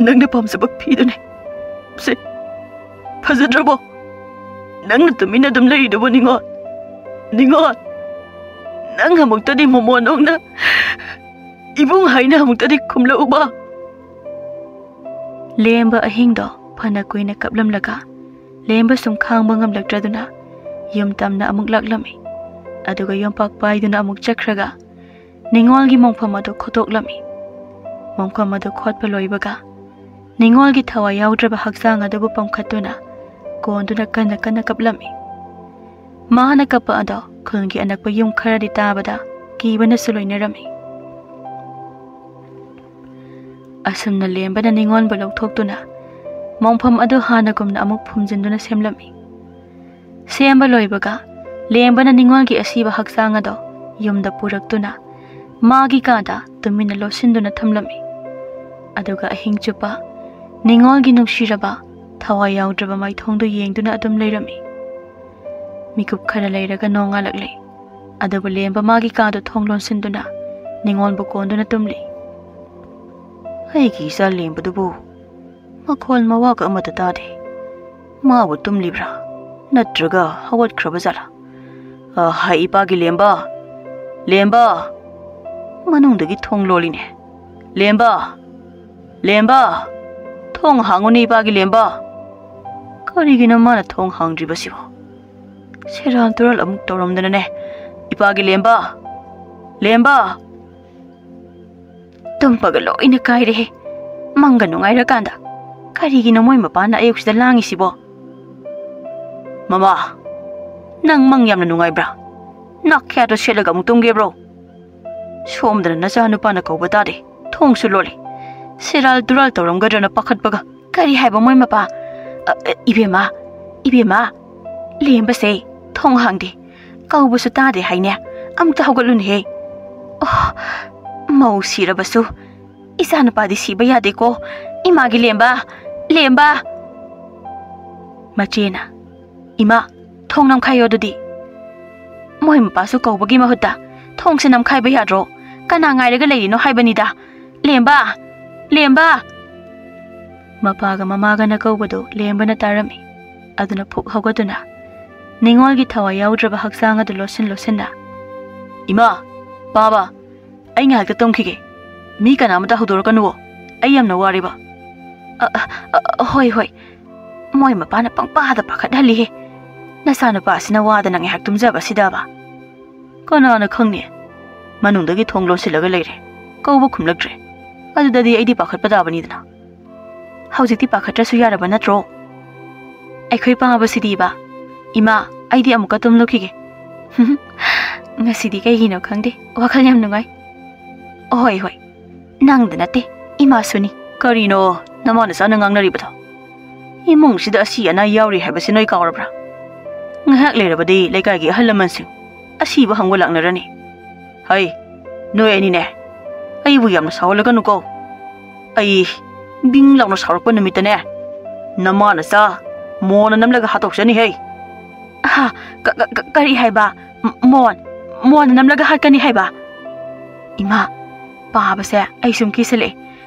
ꯅꯪꯅ ꯄꯥꯝꯖꯕ ꯐꯤꯗꯨꯅꯦ꯫ ꯁꯦ, ꯐꯖꯗ꯭ꯔꯕꯣ? ꯅꯪꯅ ꯇꯨꯃꯤꯟꯅ ꯑꯗꯨꯝ ꯂꯩꯔꯤꯗꯨꯕꯨ ꯅꯤꯉꯣꯜ? ꯅꯤꯉꯣꯜ, ꯅꯪ ꯑꯃꯨꯛꯇꯗꯤ ꯃꯃꯣꯟ ꯅꯣꯛꯅ ꯏꯕꯨꯡ ꯍꯥꯏꯅ ꯑꯃꯨꯛꯇꯗꯤ ꯈꯨꯝꯂꯛꯎꯕ꯫" ꯂꯦꯝꯕ ꯑꯍꯤꯡꯗꯣ ꯐꯅ ꯀꯨꯏꯅ ꯀꯞꯂꯝꯂꯒ ꯂꯦꯝꯕ ꯁꯨꯝ ꯈꯥꯡꯕ ꯉꯝꯂꯛꯇ꯭ꯔꯗꯨꯅ ꯌꯨꯝ ꯇꯝꯅ ꯑꯃꯨꯛ ꯂꯥꯛꯂꯝꯃꯤ꯫ ꯑꯗꯨꯒ ꯌꯣꯝꯄꯥꯛ ꯄꯥꯏꯗꯨꯅ ꯑꯃꯨꯛ ꯆꯠꯈ꯭ꯔꯒ ꯅꯤꯉꯣꯜꯒꯤ ꯃꯣꯡꯐꯝ ꯑꯗꯨ ꯈꯣꯠꯇꯣꯛꯂꯝꯃꯤ꯫ ꯃꯣꯡꯐꯝ ꯑꯗꯨ ꯈꯣꯠꯄ ꯂꯣꯏꯕꯒ ꯅꯤꯉꯣꯜꯒꯤ ꯊꯋꯥꯏ ꯌꯥꯎꯗ꯭ꯔꯕ ꯍꯛꯆꯥꯡ ꯑꯗꯨꯕꯨ ꯄꯝꯈꯠꯇꯨꯅ ꯀꯣꯟꯗꯨꯅ ꯀꯟꯅ ꯀꯟꯅ ꯀꯞꯂꯝꯃꯤ꯫ ꯃꯥꯅ ꯀꯞꯄ ꯑꯗꯣ ꯈꯨꯜꯒꯤ ꯑꯅꯛꯄ ꯌꯨꯝ ꯈꯔꯗꯤ ꯇꯥꯕꯗ ꯀꯤꯕꯅꯁꯨ ꯂꯣꯏꯅꯔꯝꯃꯤ꯫ ꯑꯁꯨꯝꯅ ꯂꯦꯝꯕꯅ ꯅꯤꯉꯣꯜꯕꯨ ꯂꯧꯊꯣꯛꯇꯨꯅ ꯃꯣꯡꯐꯝ ꯑꯗꯨ ꯍꯥꯟꯅꯒꯨꯝꯅ ꯑꯃꯨꯛ ꯐꯨꯝꯖꯤꯟꯗꯨꯅ ꯁꯦꯝꯂꯝꯃꯤ꯫ ꯁꯦꯝꯕ ꯂꯣꯏꯕꯒ ꯂꯦꯝꯕꯅ ꯅꯤꯉꯣꯜꯒꯤ ꯑꯁꯤꯕ ꯍꯛꯆꯥꯡ ꯑꯗꯣ ꯌꯨꯝꯗ ꯄꯨꯔꯛꯇꯨꯅ ꯃꯥꯒꯤ ꯀꯥꯗ ꯇꯨꯃꯤꯟꯅ ꯂꯣꯠꯁꯤꯟꯗꯨꯅ ꯊꯝꯂꯝꯃꯤ꯫ ꯑꯗꯨꯒ ꯑꯍꯤꯡ ꯆꯨꯞꯄ ꯅꯤꯉꯣꯜꯒꯤ ꯅꯨꯡꯁꯤꯔꯕ ꯊꯋꯥꯏ ꯌꯥꯎꯗ꯭ꯔꯕ ꯃꯥꯏꯊꯣꯡꯗꯨ ꯌꯦꯡꯗꯨꯅ ꯑꯗꯨꯝ ꯂꯩꯔꯝꯃꯤ꯫ ꯃꯤꯀꯨꯞ ꯈꯔ ꯂꯩꯔꯒ ꯅꯣꯡꯉꯥꯜꯂꯛꯂꯦ꯫ ꯑꯗꯨꯕꯨ ꯂꯦꯝꯕ ꯃꯥꯒꯤ ꯀꯥꯗ ꯊꯣꯡ ꯂꯣꯟꯁꯤꯟꯗꯨꯅ ꯅꯤꯉꯣꯜꯕꯨ ꯀꯣꯟꯗꯨꯅ ꯇꯨꯝꯂꯤ꯫ "ꯑꯩꯒꯤ ꯏꯆꯥ ꯂꯦꯝꯕꯗꯨꯕꯨ ꯃꯈꯣꯜ ꯃꯋꯥꯒ ꯑꯃꯠꯇ ꯇꯥꯗꯦ꯫ ꯃꯥꯕꯨ ꯇꯨꯝꯂꯤꯕ꯭ꯔꯥ? ꯅꯠꯇ꯭ꯔꯒ ꯍꯧꯒꯠꯈ꯭ꯔꯕ ꯖꯥꯠꯂꯥ? ꯑꯍ, ꯏꯄꯥꯒꯤ ꯂꯦꯝꯕ! ꯂꯦꯝꯕ! ꯃꯅꯨꯡꯗꯒꯤ ꯊꯣꯡ ꯂꯣꯜꯂꯤꯅꯦ꯫ ꯂꯦꯝꯕ! ꯂꯦꯝꯕ! ꯊꯣꯡ ꯍꯥꯡꯉꯨꯅꯦ, ꯏꯄꯥꯒꯤ ꯂꯦꯝꯕ!" ꯀꯔꯤꯒꯤꯅꯣ ꯃꯥꯅ ꯊꯣꯡ ꯍꯥꯡꯗ꯭ꯔꯤꯕꯁꯤꯕꯣ? ꯁꯦꯔꯥꯟ ꯇꯨꯔꯥꯟ ꯑꯃꯨꯛ ꯇꯧꯔꯝꯗꯅꯅꯦ꯫ "ꯏꯄꯥꯒꯤ ꯂꯦꯝꯕ! ꯂꯦꯝꯕ!" ꯇꯨꯝꯕꯒ ꯂꯣꯏꯅ ꯀꯥꯏꯔꯦꯍꯦ꯫ ꯃꯪꯒ ꯅꯨꯡꯉꯥꯏꯔꯀꯥꯟꯗ ꯀꯔꯤꯒꯤꯅꯣ ꯃꯣꯏ ꯃꯄꯥꯅ ꯑꯌꯨꯛꯁꯤꯗ ꯂꯥꯡꯉꯤꯁꯤꯕꯣ? "ꯃꯃꯥ, ꯅꯪ ꯃꯪ ꯌꯥꯝꯅ ꯅꯨꯡꯉꯥꯏꯕ꯭ꯔꯥ? ꯅꯥꯈꯌꯥꯠꯇꯣ ꯁꯦꯠꯂꯒ ꯑꯃꯨꯛ ꯇꯨꯝꯒꯦꯕ꯭ꯔꯣ?" ꯁꯣꯝꯗꯅ ꯅꯆꯥꯅꯨꯄꯥꯅ ꯀꯧꯕ ꯇꯥꯗꯦ꯫ ꯊꯣꯡꯁꯨ ꯂꯣꯜꯂꯤ꯫ ꯁꯦꯔꯥꯜ ꯇꯨꯔꯥꯜ ꯇꯧꯔꯝꯒꯗ꯭ꯔꯅ ꯄꯥꯈꯠꯄꯒ, "ꯀꯔꯤ ꯍꯥꯏꯕ ꯃꯣꯏ ꯃꯄꯥ?" "ꯑ, ꯑ, ꯏꯕꯦꯝꯃ, ꯏꯕꯦꯝꯃ, ꯂꯦꯝꯕꯁꯦ ꯊꯣꯡ ꯍꯥꯡꯗꯦ꯫ ꯀꯧꯕꯁꯨ ꯇꯥꯗꯦ ꯍꯥꯏꯅꯦ꯫ ꯑꯃꯨꯛꯇ ꯍꯧꯒꯠꯂꯨꯅꯦꯍꯦ꯫ ꯑꯣ, ꯃꯧ ꯁꯤꯔꯕꯁꯨ ꯏꯆꯥꯅꯨꯄꯥꯗꯤ ꯁꯤꯕ ꯌꯥꯗꯦꯀꯣ꯫ ꯏꯃꯥꯒꯤ ꯂꯦꯝꯕ, ꯂꯦꯝꯕ!" ꯃꯆꯦꯅ, "ꯏꯃꯥ, ꯊꯣꯡ ꯅꯝꯈꯥꯏꯌꯣ ꯑꯗꯨꯗꯤ꯫ ꯃꯣꯏ ꯃꯄꯥꯁꯨ ꯀꯧꯕꯒꯤ ꯃꯍꯨꯠꯇ ꯊꯣꯡꯁꯦ ꯅꯝꯈꯥꯏꯕ ꯌꯥꯗ꯭ꯔꯣ? ꯀꯅꯥ ꯉꯥꯏꯔꯒ ꯂꯩꯔꯤꯅꯣ ꯍꯥꯏꯕꯅꯤꯗ꯫ ꯂꯦꯝꯕ! ꯂꯦꯝꯕ!" ꯃꯄꯥꯒ ꯃꯃꯥꯒꯅ ꯀꯧꯕꯗꯨ ꯂꯦꯝꯕꯅ ꯇꯥꯔꯝꯃꯤ꯫ ꯑꯗꯨꯅ ꯐꯨꯛ ꯍꯧꯒꯠꯇꯨꯅ ꯅꯤꯡꯉꯣꯜꯒꯤ ꯊꯋꯥꯏ ꯌꯥꯎꯗ꯭ꯔꯕ ꯍꯛꯆꯥꯡ ꯑꯗꯨ ꯂꯣꯠꯁꯤꯟ ꯂꯣꯠꯁꯤꯟꯅ, "ꯏꯃꯥ! ꯄꯥꯕ! ꯑꯩ ꯉꯥꯏꯍꯥꯛꯇ ꯇꯨꯝꯈꯤꯒꯦ꯫ ꯃꯤ ꯀꯅꯥꯃꯇ ꯍꯧꯗꯣꯔꯛꯀꯅꯨꯋꯣ꯫ ꯑꯩ ꯌꯥꯝꯅ ꯋꯥꯔꯦꯕ꯫" "ꯑ, ꯑ, ꯑ, ꯍꯣꯏ, ꯍꯣꯏ꯫ ꯃꯣꯏ ꯃꯄꯥꯅ ꯄꯪꯄꯥꯗ ꯄꯥꯈꯠꯍꯜꯂꯤꯍꯦ꯫ ꯅꯆꯥꯅꯨꯄꯥꯁꯤꯅ ꯋꯥꯗꯅ ꯉꯥꯏꯍꯥꯛ ꯇꯨꯝꯖꯕꯁꯤꯗꯕ꯫" "ꯀꯅꯥꯅ ꯈꯪꯅꯤ? ꯃꯅꯨꯡꯗꯒꯤ ꯊꯣꯡ ꯂꯣꯟꯁꯤꯜꯂꯒ ꯂꯩꯔꯦ꯫ ꯀꯧꯕ ꯈꯨꯝꯂꯛꯇ꯭ꯔꯦ꯫ ꯑꯗꯨꯗꯗꯤ ꯑꯩꯗꯤ ꯄꯥꯈꯠꯄ ꯇꯥꯕꯅꯤꯗꯅ꯫ ꯍꯧꯖꯤꯛꯇꯤ ꯄꯥꯈꯠꯇ꯭ꯔꯁꯨ ꯌꯥꯔꯕ ꯅꯠꯇ꯭ꯔꯣ?" "ꯑꯩꯈꯣꯏ ꯄꯥꯕꯁꯤꯗꯤꯕ꯫ ꯏꯃꯥ, ꯑꯩꯗꯤ ꯑꯃꯨꯛꯀ ꯇꯨꯝꯂꯨꯈꯤꯒꯦ꯫" "ꯉꯁꯤꯗꯤ ꯀꯩꯒꯤꯅꯣ ꯈꯪꯗꯦ, ꯋꯥꯈꯜ ꯌꯥꯝ ꯅꯨꯡꯉꯥꯏ꯫" "ꯍꯣꯏ, ꯍꯣꯏ꯫ ꯅꯪꯗ ꯅꯠꯇꯦ, ꯏꯃꯥꯁꯨꯅꯤ꯫" "ꯀꯔꯤꯅꯣ ꯅꯃꯥ ꯅꯆꯥꯅ ꯉꯥꯡꯅꯔꯤꯕꯗꯣ? ꯏꯃꯨꯡꯁꯤꯗ ꯑꯁꯤ ꯑꯅꯥ ꯌꯥꯎꯔꯤ ꯍꯥꯏꯕꯁꯤ ꯅꯣꯏ ꯀꯥꯎꯔꯕ꯭ꯔꯥ? ꯉꯥꯏꯍꯥꯛ ꯂꯩꯔꯕꯗꯤ ꯂꯩꯀꯥꯏꯒꯤ ꯑꯍꯜ ꯂꯃꯟꯁꯤꯡ ꯑꯁꯤꯕ ꯍꯪꯕ ꯂꯥꯛꯅꯔꯅꯤ꯫ ꯍꯩ, ꯅꯣꯏ ꯑꯅꯤꯅꯦ, ꯑꯩꯕꯨ ꯌꯥꯝꯅ ꯁꯥꯎꯍꯜꯂꯒꯅꯨꯀꯣ꯫ ꯑꯩ ꯕꯤꯡ ꯂꯥꯎꯅ ꯁꯥꯎꯔꯛꯄ ꯅꯨꯃꯤꯠꯇꯅꯦ, ꯅꯃꯥ ꯅꯆꯥ ꯃꯣꯟꯅ ꯅꯝꯂꯒ ꯍꯥꯠꯇꯣꯛꯆꯅꯤꯍꯦ꯫" "ꯍꯥ? ꯀ-, ꯀ-, ꯀ-, ꯀꯔꯤ ꯍꯥꯏꯕ? ꯃ-, ꯃꯣꯟ? ꯃꯣꯟꯅ ꯅꯝꯂꯒ ꯍꯥꯠꯀꯅꯤ ꯍꯥꯏꯕ?" "ꯏꯃꯥ, ꯄꯥꯕꯁꯦ ꯑꯩ ꯁꯨꯝ ꯀꯤꯁꯜꯂꯛꯑꯦ꯫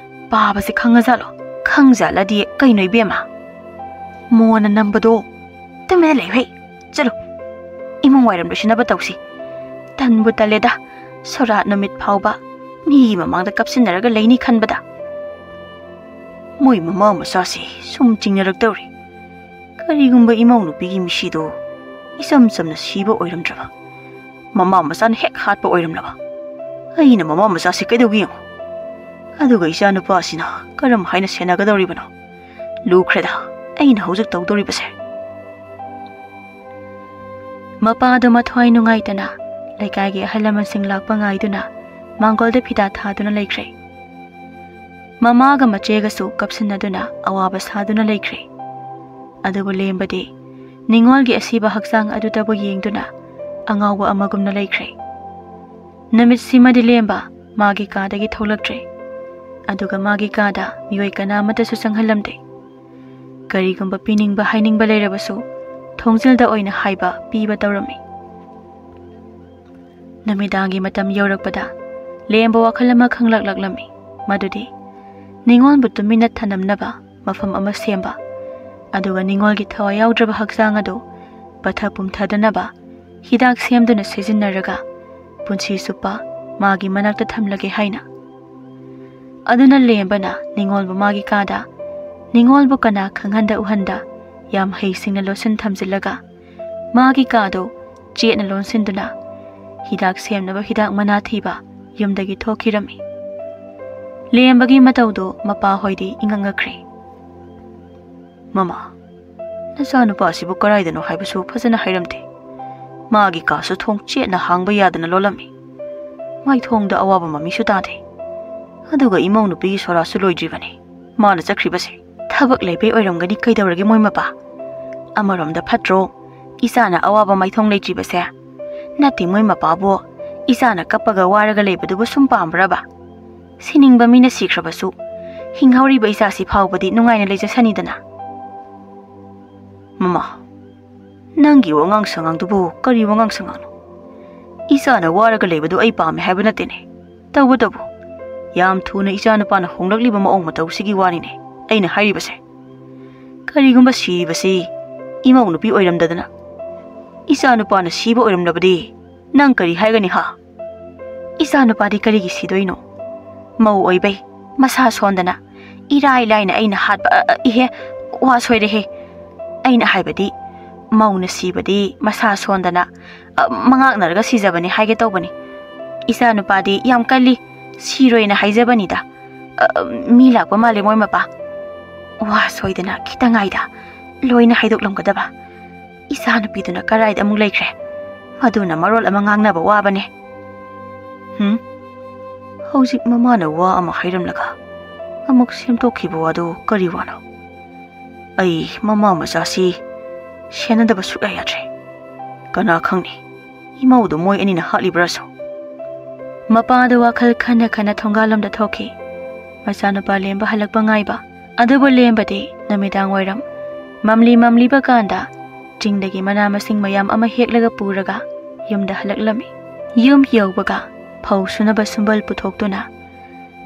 ꯄꯥꯕꯁꯦ ꯈꯪꯉꯖꯥꯠꯂꯣ?" "ꯈꯪꯖꯥꯠꯂꯗꯤ ꯀꯩꯅꯣ ꯏꯕꯦꯝꯃ? ꯃꯣꯟꯅ ꯅꯝꯕꯗꯣ꯫ ꯇꯨꯃꯤꯟꯅ ꯂꯩꯌꯨ ꯍꯦ꯫ ꯆꯠꯂꯨ꯫ ꯏꯃꯨꯡ ꯋꯥꯏꯔꯝ ꯂꯣꯏꯁꯤꯟꯅꯕ ꯇꯧꯁꯤ꯫ ꯇꯟꯕꯨ ꯇꯜꯂꯦꯗ꯫ ꯁꯣꯔꯥꯠ ꯅꯨꯃꯤꯠ ꯐꯥꯎꯕ ꯃꯤꯒꯤ ꯃꯃꯥꯡꯗ ꯀꯞꯁꯤꯟꯅꯔꯒ ꯂꯩꯅꯤ ꯈꯟꯕꯗ꯫" ꯃꯣꯏ ꯃꯃꯥ ꯃꯆꯥꯁꯤ ꯁꯨꯝ ꯆꯤꯡꯅꯔꯛꯇꯧꯔꯦ꯫ ꯀꯔꯤꯒꯨꯝꯕ ꯏꯃꯧ ꯅꯨꯄꯤꯒꯤ ꯃꯤꯁꯤꯗꯣ ꯏꯆꯝ ꯆꯝꯅ ꯁꯤꯕ ꯑꯣꯏꯔꯝꯗ꯭ꯔꯕ, ꯃꯃꯥ ꯃꯆꯥꯅ ꯍꯦꯛ ꯍꯥꯠꯄ ꯑꯣꯏꯔꯝꯂꯕ, ꯑꯩꯅ ꯃꯃꯥ ꯃꯆꯥꯁꯤ ꯀꯩꯗꯧꯒꯦ ꯌꯦꯡꯉꯨ꯫ ꯑꯗꯨꯒ ꯏꯆꯥ ꯅꯨꯄꯥꯁꯤꯅ ꯀꯔꯝ ꯍꯥꯏꯅ ꯁꯦꯟꯅꯒꯗꯧꯔꯤꯕꯅꯣ? ꯂꯨꯈ꯭ꯔꯦꯗ ꯑꯩꯅ ꯍꯧꯖꯤꯛ ꯇꯧꯗꯧꯔꯤꯕꯁꯦ꯫ ꯃꯄꯥꯗꯣ ꯃꯊ꯭ꯋꯥꯏ ꯅꯨꯡꯉꯥꯏꯇꯅ ꯂꯩꯀꯥꯏꯒꯤ ꯑꯍꯜ ꯂꯃꯟꯁꯤꯡ ꯂꯥꯛꯄ ꯉꯥꯏꯗꯨꯅ ꯃꯥꯡꯒꯣꯜꯗ ꯐꯤꯗꯥ ꯊꯥꯗꯨꯅ ꯂꯩꯈ꯭ꯔꯦ꯫ ꯃꯃꯥꯒ ꯃꯆꯦꯒꯁꯨ ꯀꯞꯁꯤꯟꯅꯗꯨꯅ ꯑꯋꯥꯕ ꯁꯥꯗꯨꯅ ꯂꯩꯈ꯭ꯔꯦ꯫ ꯑꯗꯨꯕꯨ ꯂꯦꯝꯕꯗꯤ ꯅꯤꯉꯣꯜꯒꯤ ꯑꯁꯤꯕ ꯍꯛꯆꯥꯡ ꯑꯗꯨꯗꯕꯨ ꯌꯦꯡꯗꯨꯅ ꯑꯉꯥꯎꯕ ꯑꯃꯒꯨꯝꯅ ꯂꯩꯈ꯭ꯔꯦ꯫ ꯅꯨꯃꯤꯠꯁꯤꯃꯗꯤ ꯂꯦꯝꯕ ꯃꯥꯒꯤ ꯀꯥꯗꯒꯤ ꯊꯣꯛꯂꯛꯇ꯭ꯔꯦ꯫ ꯑꯗꯨꯒ ꯃꯥꯒꯤ ꯀꯥꯗ ꯃꯤꯑꯣꯏ ꯀꯅꯥ ꯑꯃꯠꯇꯁꯨ ꯆꯪꯍꯜꯂꯝꯗꯦ꯫ ꯀꯔꯤꯒꯨꯝꯕ ꯄꯤꯅꯤꯡꯕ ꯍꯥꯏꯅꯤꯡꯕ ꯂꯩꯔꯕꯁꯨ ꯊꯣꯡꯖꯤꯜꯗ ꯑꯣꯏꯅ ꯍꯥꯏꯕ ꯄꯤꯕ ꯇꯧꯔꯝꯃꯤ꯫ ꯅꯨꯃꯤꯗꯥꯡꯒꯤ ꯃꯇꯝ ꯌꯧꯔꯛꯄꯗ ꯂꯦꯝꯕ ꯋꯥꯈꯜ ꯑꯃ ꯈꯪꯂꯛꯂꯛꯂꯝꯃꯤ, ꯃꯗꯨꯗꯤ ꯅꯤꯉꯣꯜꯕꯨ ꯇꯨꯃꯤꯟꯅ ꯊꯅꯝꯅꯕ ꯃꯐꯝ ꯑꯃ ꯁꯦꯝꯕ, ꯑꯗꯨꯒ ꯅꯤꯉꯣꯜꯒꯤ ꯊꯋꯥꯏ ꯌꯥꯎꯗ꯭ꯔꯕ ꯍꯛꯆꯥꯡ ꯑꯗꯨ ꯄꯠꯊ ꯄꯨꯝꯊꯗꯅꯕ ꯍꯤꯗꯥꯛ ꯁꯦꯝꯗꯨꯅ ꯁꯤꯖꯤꯟꯅꯔꯒ ꯄꯨꯟꯁꯤ ꯆꯨꯞꯄ ꯃꯥꯒꯤ ꯃꯅꯥꯛꯇ ꯊꯝꯂꯒꯦ ꯍꯥꯏꯅ꯫ ꯑꯗꯨꯅ ꯂꯦꯝꯕꯅ ꯅꯤꯉꯣꯜꯕꯨ ꯃꯥꯒꯤ ꯀꯥꯗ, ꯅꯤꯉꯣꯜꯕꯨ ꯀꯅꯥ ꯈꯪꯍꯟꯗ ꯎꯍꯟꯗ ꯌꯥꯝ ꯍꯩꯁꯤꯡꯅ ꯂꯣꯠꯁꯤꯟ ꯊꯝꯖꯤꯜꯂꯒ ꯃꯥꯒꯤ ꯀꯥꯗꯨ ꯆꯦꯠꯅ ꯂꯣꯟꯁꯤꯟꯗꯨꯅ ꯍꯤꯗꯥꯛ ꯁꯦꯝꯅꯕ ꯍꯤꯗꯥꯛ ꯃꯅꯥ ꯊꯤꯕ ꯌꯨꯝꯗꯒꯤ ꯊꯣꯛꯈꯤꯔꯝꯃꯤ꯫ ꯂꯦꯝꯕꯒꯤ ꯃꯇꯧꯗꯨ ꯃꯄꯥꯍꯣꯏꯗꯤ ꯏꯉꯛ ꯉꯛꯈ꯭ꯔꯦ꯫ "ꯃꯃꯥ, ꯅꯆꯥꯅꯨꯄꯥꯁꯤꯕꯨ ꯀꯗꯥꯏꯗꯅꯣ ꯍꯥꯏꯕꯁꯨ ꯐꯖꯅ ꯍꯥꯏꯔꯝꯗꯦ꯫ ꯃꯥꯒꯤ ꯀꯥꯁꯨ ꯊꯣꯡ ꯆꯦꯠꯅ ꯍꯥꯡꯕ ꯌꯥꯗꯅ ꯂꯣꯜꯂꯝꯃꯤ꯫ ꯃꯥꯏꯊꯣꯡꯗ ꯑꯋꯥꯕ ꯃꯃꯤꯁꯨ ꯇꯥꯗꯦ꯫ ꯑꯗꯨꯒ ꯏꯃꯧ ꯅꯨꯄꯤꯒꯤ ꯁꯣꯔꯥꯁꯨ ꯂꯣꯏꯗ꯭ꯔꯤꯕꯅꯤ ꯃꯥꯅ ꯆꯠꯈ꯭ꯔꯤꯕꯁꯦ꯫ ꯊꯕꯛ ꯂꯩꯕꯩ ꯑꯣꯏꯔꯝꯒꯅꯤ, ꯀꯩꯗꯧꯔꯒꯦ ꯃꯣꯏ ꯃꯄꯥ? ꯑꯃꯔꯣꯝꯗ ꯐꯠꯇ꯭ꯔꯣ ꯏꯆꯥꯅ ꯑꯋꯥꯕ ꯃꯥꯏꯊꯣꯡ ꯂꯩꯇ꯭ꯔꯤꯕꯁꯦ? ꯅꯠꯇꯦ, ꯃꯣꯏ ꯃꯄꯥꯕꯨ ꯏꯆꯥꯅ ꯀꯞꯄꯒ ꯋꯥꯔꯒ ꯂꯩꯕꯗꯨꯕꯨ ꯁꯨꯝ ꯄꯥꯝꯕ꯭ꯔꯕ? ꯁꯤꯅꯤꯡꯕ ꯃꯤꯅ ꯁꯤꯈ꯭ꯔꯕꯁꯨ ꯍꯤꯡꯍꯧꯔꯤꯕ ꯏꯆꯥꯁꯤ ꯐꯥꯎꯕꯗꯤ ꯅꯨꯡꯉꯥꯏꯅ ꯂꯩꯖꯁꯅꯤꯗꯅ꯫" "ꯃꯃꯥ, ꯅꯪꯒꯤ ꯋꯥꯉꯥꯡ ꯁꯉꯥꯡꯗꯨꯕꯨ ꯀꯔꯤ ꯋꯥꯉꯥꯡ ꯁꯉꯥꯡꯅꯣ? ꯏꯆꯥꯅ ꯋꯥꯔꯒ ꯂꯩꯕꯗꯨ ꯑꯩ ꯄꯥꯝꯃꯦ ꯍꯥꯏꯕ ꯅꯠꯇꯦꯅꯦ꯫ ꯇꯧꯕꯇꯕꯨ ꯌꯥꯝ ꯊꯨꯅ ꯏꯆꯥꯅꯨꯄꯥꯅ ꯍꯣꯡꯂꯛꯂꯤꯕ ꯃꯑꯣꯡ ꯃꯇꯧꯁꯤꯒꯤ ꯋꯥꯅꯤꯅꯦ ꯑꯩꯅ ꯍꯥꯏꯔꯤꯕꯁꯦ꯫ ꯀꯔꯤꯒꯨꯝꯕ ꯁꯤꯔꯤꯕꯁꯤ ꯏꯃꯧ ꯅꯨꯄꯤ ꯑꯣꯏꯔꯝꯗꯗꯅ ꯏꯆꯥꯅꯨꯄꯥꯅ ꯁꯤꯕ ꯑꯣꯏꯔꯝꯂꯕꯗꯤ ꯅꯪ ꯀꯔꯤ ꯍꯥꯏꯒꯅꯤ ꯍꯥ?" "ꯏꯆꯥꯅꯨꯄꯥꯗꯤ ꯀꯔꯤꯒꯤ ꯁꯤꯗꯣꯏꯅꯣ? ꯃꯧ ꯑꯣꯏꯕꯩ, ꯃꯁꯥ ꯁꯣꯟꯗꯅ, ꯏꯔꯥꯏ ꯂꯥꯏꯅ ꯑꯩꯅ ꯍꯥꯠꯄ, ꯑ, ꯑ, ꯏꯍꯦ, ꯋꯥ ꯁꯣꯏꯔꯦꯍꯦ꯫ ꯑꯩꯅ ꯍꯥꯏꯕꯗꯤ, ꯃꯧꯅ ꯁꯤꯕꯗꯤ ꯃꯁꯥ ꯁꯣꯟꯗꯅ, ꯑ, ꯃꯉꯥꯛꯅꯔꯒ ꯁꯤꯖꯕꯅꯤ ꯍꯥꯏꯒꯦ ꯇꯧꯕꯅꯤ꯫ ꯏꯆꯥꯅꯨꯄꯥꯗꯤ ꯌꯥꯝ ꯀꯜꯂꯤ, ꯁꯤꯔꯣꯏꯅ ꯍꯥꯏꯖꯕꯅꯤꯗ꯫ ꯑ, ꯃꯤ ꯂꯥꯛꯄ ꯃꯥꯜꯂꯦ ꯃꯣꯏ ꯃꯄꯥ꯫ ꯋꯥ ꯁꯣꯏꯗꯅ ꯈꯤꯇ ꯉꯥꯏꯗ ꯂꯣꯏꯅ ꯍꯥꯏꯗꯣꯛꯂꯝꯒꯗꯕ꯫ ꯏꯆꯥꯅꯨꯄꯤꯗꯨꯅ ꯀꯔꯥꯏꯗ ꯑꯃꯨꯛ ꯂꯩꯈ꯭ꯔꯦ? ꯃꯗꯨꯅ ꯃꯔꯣꯜ ꯑꯃ ꯉꯥꯡꯅꯕ ꯋꯥꯕꯅꯦ꯫ ꯍꯨꯝ? ꯍꯧꯖꯤꯛ ꯃꯃꯥꯅ ꯋꯥ ꯑꯃ ꯍꯥꯏꯔꯝꯂꯒ ꯑꯃꯨꯛ ꯁꯦꯝꯗꯣꯛꯈꯤꯕ ꯋꯥꯗꯨ ꯀꯔꯤ ꯋꯥꯅꯣ? ꯑꯩ ꯃꯃꯥ ꯃꯆꯥꯁꯤ ꯁꯦꯟꯅꯗꯕ ꯁꯨꯛꯌꯥ ꯌꯥꯗ꯭ꯔꯦ꯫ ꯀꯅꯥ ꯈꯪꯅꯤ, ꯏꯃꯧꯗꯨ ꯃꯣꯏ ꯑꯅꯤꯅ ꯍꯥꯠꯂꯤꯕ꯭ꯔꯥꯁꯨ? ꯃꯄꯥꯗꯨ ꯋꯥꯈꯜ ꯈꯟꯅ ꯈꯟꯅ ꯊꯣꯡꯒꯥꯜꯂꯣꯝꯗ ꯊꯣꯛꯈꯤ꯫ ꯃꯆꯥꯅꯨꯄꯥ ꯂꯦꯝꯕ ꯍꯜꯂꯛꯄ ꯉꯥꯏꯕ꯫ ꯑꯗꯨꯕꯨ ꯂꯦꯝꯕꯗꯤ ꯅꯨꯃꯤꯗꯥꯡ ꯋꯥꯏꯔꯝ ꯃꯝꯂꯤ ꯃꯝꯂꯤꯕ ꯀꯥꯟꯗ ꯆꯤꯡꯗꯒꯤ ꯃꯅꯥ ꯃꯁꯤꯡ ꯃꯌꯥꯝ ꯑꯃ ꯍꯦꯛꯂꯒ ꯄꯨꯔꯒ ꯌꯨꯝꯗ ꯍꯜꯂꯛꯂꯝꯃꯤ꯫ ꯌꯨꯝ ꯌꯧꯕꯒ ꯐꯧ ꯁꯨꯅꯕ ꯁꯨꯝꯕꯜ ꯄꯨꯊꯣꯛꯇꯨꯅ,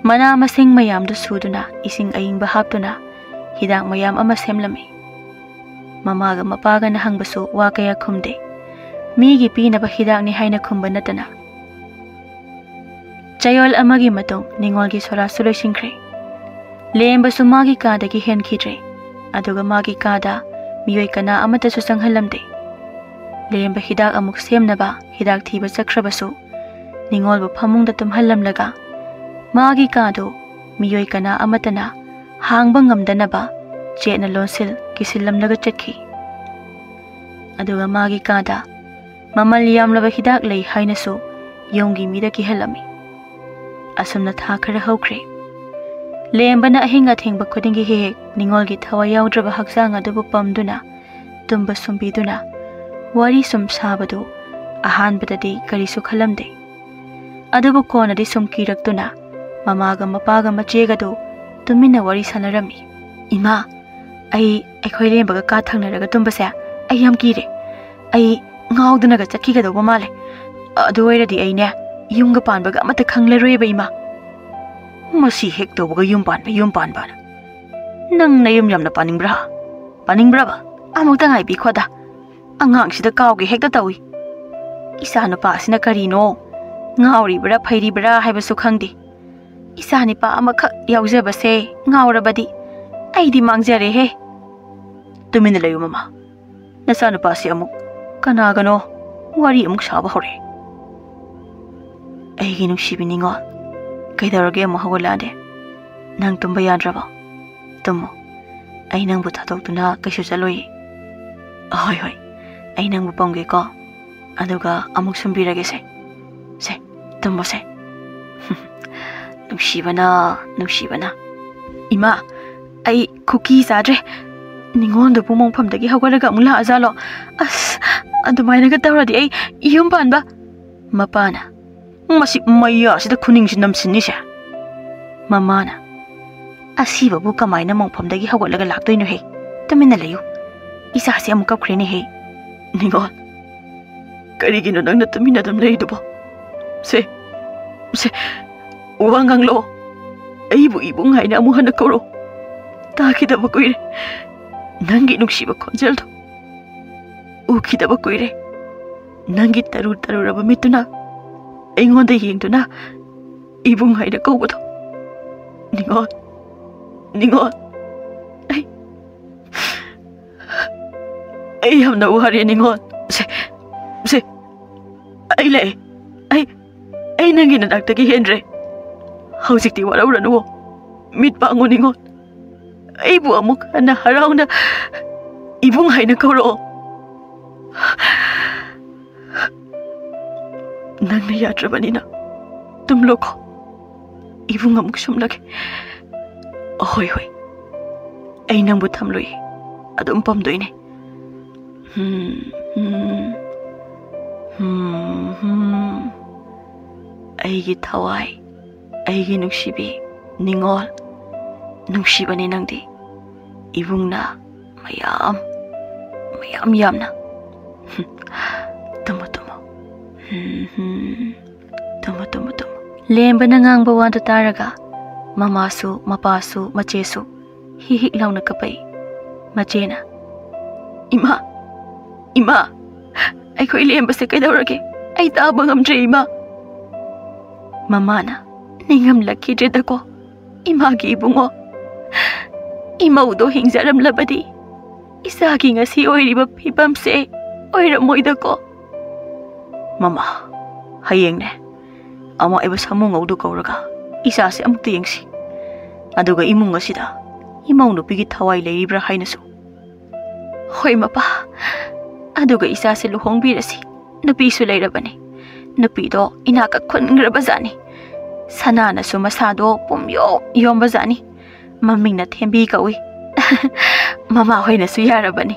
ꯃꯅꯥ ꯃꯁꯤꯡ ꯃꯌꯥꯝꯗꯨ ꯁꯨꯗꯨꯅ, ꯏꯁꯤꯡ ꯑꯏꯪꯕ ꯍꯥꯞꯇꯨꯅ ꯍꯤꯗꯥꯛ ꯃꯌꯥꯝ ꯑꯃ ꯁꯦꯝꯂꯝꯃꯤ꯫ ꯃꯃꯥꯒ ꯃꯄꯥꯒꯅ ꯍꯪꯕꯁꯨ ꯋꯥ ꯀꯌꯥ ꯈꯨꯝꯗꯦ꯫ ꯃꯤꯒꯤ ꯄꯤꯅꯕ ꯍꯤꯗꯥꯛꯅꯤ ꯍꯥꯏꯅ ꯈꯨꯝꯕ ꯅꯠꯇꯅ꯫ ꯆꯌꯣꯜ ꯑꯃꯒꯤ ꯃꯇꯨꯡ ꯅꯤꯉꯣꯜꯒꯤ ꯁꯣꯔꯥꯠꯁꯨ ꯂꯣꯏꯁꯤꯟꯈ꯭ꯔꯦ꯫ ꯂꯦꯝꯕꯁꯨ ꯃꯥꯒꯤ ꯀꯥꯗꯒꯤ ꯍꯦꯟꯈꯤꯗ꯭ꯔꯦ꯫ ꯑꯗꯨꯒ ꯃꯥꯒꯤ ꯀꯥꯗ ꯃꯤꯑꯣꯏ ꯀꯅꯥ ꯑꯃꯠꯇꯁꯨ ꯆꯪꯍꯜꯂꯝꯗꯦ꯫ ꯂꯦꯝꯕ ꯍꯤꯗꯥꯛ ꯑꯃꯨꯛ ꯁꯦꯝꯅꯕ ꯍꯤꯗꯥꯛ ꯊꯤꯕ ꯆꯠꯈ꯭ꯔꯕꯁꯨ, ꯅꯤꯉꯣꯜꯕꯨ ꯐꯃꯨꯡꯗ ꯇꯨꯝꯍꯜꯂꯝꯂꯒ ꯃꯥꯒꯤ ꯀꯥꯗꯨ ꯃꯤꯑꯣꯏ ꯀꯅꯥ ꯑꯃꯠꯇꯅ ꯍꯥꯡꯕ ꯉꯝꯗꯅꯕ ꯆꯦꯠꯅ ꯂꯣꯟꯁꯤꯜ ꯀꯤꯁꯤꯜꯂꯝꯂꯒ ꯆꯠꯈꯤ꯫ ꯑꯗꯨꯒ ꯃꯥꯒꯤ ꯀꯥꯗ ꯃꯃꯜ ꯌꯥꯝꯂꯕ ꯍꯤꯗꯥꯛ ꯂꯩ ꯍꯥꯏꯅꯁꯨ ꯌꯨꯝꯒꯤ ꯃꯤꯗ ꯀꯤꯍꯜꯂꯝꯃꯤ꯫ ꯑꯁꯨꯝꯅ ꯊꯥ ꯈꯔ ꯍꯧꯈ꯭ꯔꯦ꯫ ꯂꯦꯝꯕꯅ ꯑꯍꯤꯡ ꯑꯊꯦꯡꯕ ꯈꯨꯗꯤꯡꯒꯤ ꯍꯦꯛ ꯍꯦꯛ ꯅꯤꯉꯣꯜꯒꯤ ꯊꯋꯥꯏ ꯌꯥꯎꯗ꯭ꯔꯕ ꯍꯛꯆꯥꯡ ꯑꯗꯨꯕꯨ ꯄꯝꯗꯨꯅ, ꯇꯨꯝꯕ ꯁꯨꯝꯕꯤꯗꯨꯅ, ꯋꯥꯔꯤ ꯁꯨꯝ ꯁꯥꯕꯗꯨ ꯑꯍꯥꯟꯕꯗꯗꯤ ꯀꯔꯤꯁꯨ ꯈꯜꯂꯝꯗꯦ꯫ ꯑꯗꯨꯕꯨ ꯀꯣꯟꯅꯗꯤ ꯁꯨꯝ ꯀꯤꯔꯛꯇꯨꯅ ꯃꯃꯥꯒ ꯃꯄꯥꯒ ꯃꯆꯦꯒꯗꯨ ꯇꯨꯃꯤꯟꯅ ꯋꯥꯔꯤ ꯁꯥꯟꯅꯔꯝꯃꯤ꯫ "ꯏꯃꯥ, ꯑꯩ ꯑꯩꯈꯣꯏ ꯂꯦꯝꯕꯒ ꯀꯥ ꯊꯪꯅꯔꯒ ꯇꯨꯝꯕꯁꯦ ꯑꯩ ꯌꯥꯝ ꯀꯤꯔꯦ꯫ ꯑꯩ ꯉꯥꯎꯗꯅꯒ ꯆꯠꯈꯤꯒꯗꯧꯕ ꯃꯥꯜꯂꯦ꯫ ꯑꯗꯨ ꯑꯣꯏꯔꯗꯤ ꯑꯩꯅꯦ ꯌꯨꯝꯒ ꯄꯥꯟꯕꯒ ꯑꯃꯠꯇ ꯈꯪꯂꯔꯣꯏꯕ, ꯏꯃꯥ꯫" "ꯃꯁꯤ ꯍꯦꯛ ꯇꯧꯕꯒ ꯌꯨꯝ ꯄꯥꯟꯕ, ꯌꯨꯝ ꯄꯥꯟꯕꯅ꯫ ꯅꯪ ꯅꯌꯨꯝ ꯌꯥꯝꯅ ꯄꯥꯅꯤꯡꯕ꯭ꯔꯥ? ꯄꯥꯅꯤꯡꯕ꯭ꯔꯕ? ꯑꯃꯨꯛꯇ ꯉꯥꯏꯕꯤꯈꯣꯗ꯫ ꯑꯉꯥꯡꯁꯤꯗ ꯀꯥꯎꯒꯦ ꯍꯦꯛꯇ ꯇꯧꯏ꯫ ꯏꯆꯥ ꯅꯨꯄꯥ ꯑꯁꯤꯅ ꯀꯔꯤꯅꯣ? ꯉꯥꯎꯔꯤꯕ꯭ꯔꯥ ꯐꯩꯔꯤꯕ꯭ꯔꯥ ꯍꯥꯏꯕꯁꯨ ꯈꯪꯗꯦ꯫ ꯏꯆꯥ ꯅꯨꯄꯥ ꯑꯃꯈꯛ ꯌꯥꯎꯖꯕꯁꯦ ꯉꯥꯎꯔꯕꯗꯤ ꯑꯩꯗꯤ ꯃꯥꯡꯖꯔꯦꯍꯦ꯫" ꯇꯨꯃꯤꯟꯅ ꯂꯩꯌꯨ, ꯃꯃꯥ꯫ ꯅꯆꯥꯅꯨꯄꯥꯁꯤ ꯑꯃꯨꯛ ꯀꯅꯥꯒꯅꯣ ꯋꯥꯔꯤ ꯑꯃꯨꯛ ꯁꯥꯕ ꯍꯧꯔꯛꯑꯦ꯫ ꯑꯩꯒꯤ ꯅꯨꯡꯁꯤꯕꯤ ꯅꯤꯉꯣꯜ, ꯀꯩꯗꯧꯔꯒꯦ ꯑꯃꯨꯛ ꯍꯧꯒꯠꯂꯛꯑꯗꯤ? ꯅꯪ ꯇꯨꯝꯕ ꯌꯥꯗ꯭ꯔꯕꯣ? ꯇꯨꯝꯃꯣ꯫ ꯑꯩ ꯅꯪꯕꯨ ꯊꯥꯗꯣꯛꯇꯨꯅ ꯀꯩꯁꯨ ꯆꯠꯂꯣꯏꯌꯦ꯫ ꯍꯣꯏ, ꯍꯣꯏ, ꯑꯩ ꯅꯪꯕꯨ ꯄꯝꯒꯦꯀꯣ, ꯑꯗꯨꯒ ꯑꯃꯨꯛ ꯁꯨꯝꯕꯤꯔꯒꯦꯁꯦ꯫ ꯁꯦ, ꯇꯨꯝꯃꯣꯁꯦ꯫ ꯅꯨꯡꯁꯤꯕꯅ, ꯅꯨꯡꯁꯤꯕꯅ꯫ ꯏꯃꯥ, ꯑꯩ ꯈꯨꯀꯤ ꯆꯥꯗ꯭ꯔꯦ꯫ ꯅꯤꯉꯣꯜꯗꯨꯕꯨ ꯃꯣꯡꯐꯝꯗꯒꯤ ꯍꯧꯒꯠꯂꯒ ꯑꯃꯨꯛ ꯂꯥꯛꯑꯖꯥꯠꯂꯣ? ꯑꯁ, ꯑꯗꯨꯃꯥꯏꯅꯒ ꯇꯧꯔꯗꯤ ꯑꯩ ꯌꯨꯝ ꯄꯥꯟꯕ꯫ ꯃꯄꯥꯅ, "ꯃꯁꯤ ꯃꯌꯥꯁꯤꯗ ꯈꯨꯅꯤꯡꯁꯤ ꯅꯝꯁꯤꯟꯅꯤꯁꯦ?" ꯃꯃꯥꯅ, "ꯑꯁꯤꯕꯕꯨ ꯀꯃꯥꯏꯅ ꯃꯣꯡꯐꯝꯗꯒꯤ ꯍꯧꯒꯠꯂꯒ ꯂꯥꯛꯇꯣꯏꯅꯣꯍꯦ? ꯇꯨꯃꯤꯟꯅ ꯂꯩꯌꯨ꯫ ꯏꯆꯥꯁꯦ ꯑꯃꯨꯛ ꯀꯞꯈ꯭ꯔꯦꯅꯦꯍꯦ꯫ ꯅꯤꯉꯣꯜ, ꯀꯔꯤꯒꯤꯅꯣ ꯅꯪꯅ ꯇꯨꯃꯤꯟꯅ ꯑꯗꯨꯝ ꯂꯩꯔꯤꯗꯨꯕꯣ? ꯁꯦ, ꯁꯦ, ꯋꯥ ꯉꯥꯡꯂꯛꯑꯣ꯫ ꯑꯩꯕꯨ ꯏꯕꯨꯡ ꯍꯥꯏꯅ ꯑꯃꯨꯛ ꯍꯟꯅ ꯀꯧꯔꯛꯑꯣ꯫ ꯇꯥꯈꯤꯗꯕ ꯀꯨꯏꯔꯦ꯫ ꯅꯪꯒꯤ ꯅꯨꯡꯁꯤꯕ ꯈꯣꯟꯖꯦꯜꯗꯣ ꯎꯈꯤꯗꯕ ꯀꯨꯏꯔꯦ꯫ ꯅꯪꯒꯤ ꯇꯔꯨ ꯇꯔꯨꯔꯕ ꯃꯤꯠꯇꯨꯅ ꯑꯩꯉꯣꯟꯗ ꯌꯦꯡꯗꯨꯅ ꯏꯕꯨꯡ ꯍꯥꯏꯅ ꯀꯧꯕꯗꯣ꯫ ꯅꯤꯉꯣꯜ, ꯅꯤꯉꯣꯜ, ꯑꯩ, ꯑꯩ ꯌꯥꯝꯅ ꯋꯥꯔꯦ, ꯅꯤꯉꯣꯜ꯫ ꯁꯦ, ꯁꯦ, ꯑꯩ ꯂꯥꯛꯑꯦ꯫ ꯑꯩ, ꯑꯩ ꯅꯪꯒꯤ ꯅꯅꯥꯛꯇꯒꯤ ꯍꯦꯟꯗ꯭ꯔꯦ꯫ ꯍꯧꯖꯤꯛꯇꯤ ꯋꯥꯔꯧꯔꯅꯨ꯫ ꯃꯤꯠ ꯄꯥꯡꯉꯨ, ꯅꯤꯉꯣꯜ꯫ ꯑꯩꯕꯨ ꯑꯃꯨꯛ ꯍꯟꯅ ꯍꯔꯥꯎꯅ ꯏꯕꯨꯡ ꯍꯥꯏꯅ ꯀꯧꯔꯛꯑꯣ꯫ ꯅꯪꯅ ꯌꯥꯗ꯭ꯔꯕꯅꯤꯅ ꯇꯨꯝꯂꯣꯀꯣ꯫ ꯏꯕꯨꯡ ꯑꯃꯨꯛ ꯁꯨꯝꯂꯒꯦ꯫ ꯍꯣꯏ, ꯍꯣꯏ꯫ ꯑꯩ ꯅꯪꯕꯨ ꯊꯝꯂꯣꯏ꯫ ꯑꯗꯨꯝ ꯄꯝꯗꯣꯏꯅꯦ꯫ ꯍꯨꯝ, ꯍꯨꯝ, ꯍꯨꯝ, ꯍꯨꯝ꯫ ꯑꯩꯒꯤ ꯊꯋꯥꯏ, ꯑꯩꯒꯤ ꯅꯨꯡꯁꯤꯕꯤ, ꯅꯤꯉꯣꯜ, ꯅꯨꯡꯁꯤꯕꯅꯤ ꯅꯪꯗꯤ꯫ ꯏꯕꯨꯡꯅ ꯃꯌꯥꯝ, ꯃꯌꯥꯝ ꯌꯥꯝꯅ꯫ ꯍꯨꯝ, ꯇꯨꯝꯃꯣ, ꯇꯨꯝꯃꯣ꯫ ꯍꯨꯝ, ꯍꯨꯝ꯫ ꯇꯨꯝꯃꯣ, ꯇꯨꯝꯃꯣ, ꯇꯨꯝꯃꯣ꯫ ꯂꯦꯝꯕꯅ ꯉꯥꯡꯕ ꯋꯥꯗꯨ ꯇꯥꯔꯒ ꯃꯃꯥꯁꯨ, ꯃꯄꯥꯁꯨ, ꯃꯆꯦꯁꯨ ꯍꯤꯛ ꯍꯤꯛ ꯂꯥꯎꯅ ꯀꯞꯄꯛꯏ꯫ ꯃꯆꯦꯅ, "ꯏꯃꯥ, ꯏꯃꯥ, ꯑꯩꯈꯣꯏ ꯂꯦꯝꯕꯁꯦ ꯀꯩꯗꯧꯔꯒꯦ? ꯑꯩ ꯇꯥꯕ ꯉꯝꯗ꯭ꯔꯦ, ꯏꯃꯥ꯫" ꯃꯃꯥꯅ, "ꯅꯤꯡꯉꯝꯂꯛꯈꯤꯗ꯭ꯔꯦꯗꯀꯣ ꯏꯃꯥꯒꯤ ꯏꯕꯨꯡꯉꯣ꯫ ꯏꯃꯧꯗꯣ ꯍꯤꯡꯖꯔꯝꯂꯕꯗꯤ ꯏꯆꯥꯒꯤ ꯉꯁꯤ ꯑꯣꯏꯔꯤꯕ ꯐꯤꯕꯝꯁꯦ ꯑꯣꯏꯔꯝꯃꯣꯏꯗꯀꯣ꯫ "ꯃꯃꯥ, ꯍꯌꯦꯡꯅꯦ, ꯑꯃꯥꯏꯕ ꯁꯥꯃꯨꯉꯧꯗꯨ ꯀꯧꯔꯒ ꯏꯆꯥꯁꯦ ꯑꯃꯨꯛꯇ ꯌꯦꯡꯁꯤ꯫ ꯑꯗꯨꯒ ꯏꯃꯨꯡ ꯑꯁꯤꯗ ꯏꯃꯧ ꯅꯨꯄꯤꯒꯤ ꯊꯋꯥꯏ ꯂꯩꯔꯤꯕ꯭ꯔꯥ ꯍꯥꯏꯅꯁꯨ꯫" "ꯍꯣꯏ ꯃꯄꯥ, ꯑꯗꯨꯒ ꯏꯆꯥꯁꯦ ꯂꯨꯍꯣꯡꯕꯤꯔꯁꯤ꯫ ꯅꯨꯄꯤꯁꯨ ꯂꯩꯔꯕꯅꯤ꯫ ꯅꯨꯄꯤꯗꯣ ꯏꯅꯥꯛꯀ ꯈꯨꯟꯈ꯭ꯔꯕꯖꯥꯠꯅꯤ꯫ ꯁꯅꯥꯅꯁꯨ ꯃꯁꯥꯗꯣ ꯄꯨꯝꯌꯣꯝ ꯌꯣꯝꯕꯖꯥꯠꯅꯤ꯫ ꯃꯃꯤꯡꯅ ꯊꯦꯝꯕꯤ ꯀꯧꯏ꯫" "ꯃꯃꯥ ꯍꯣꯏꯅꯁꯨ ꯌꯥꯔꯕꯅꯤ꯫"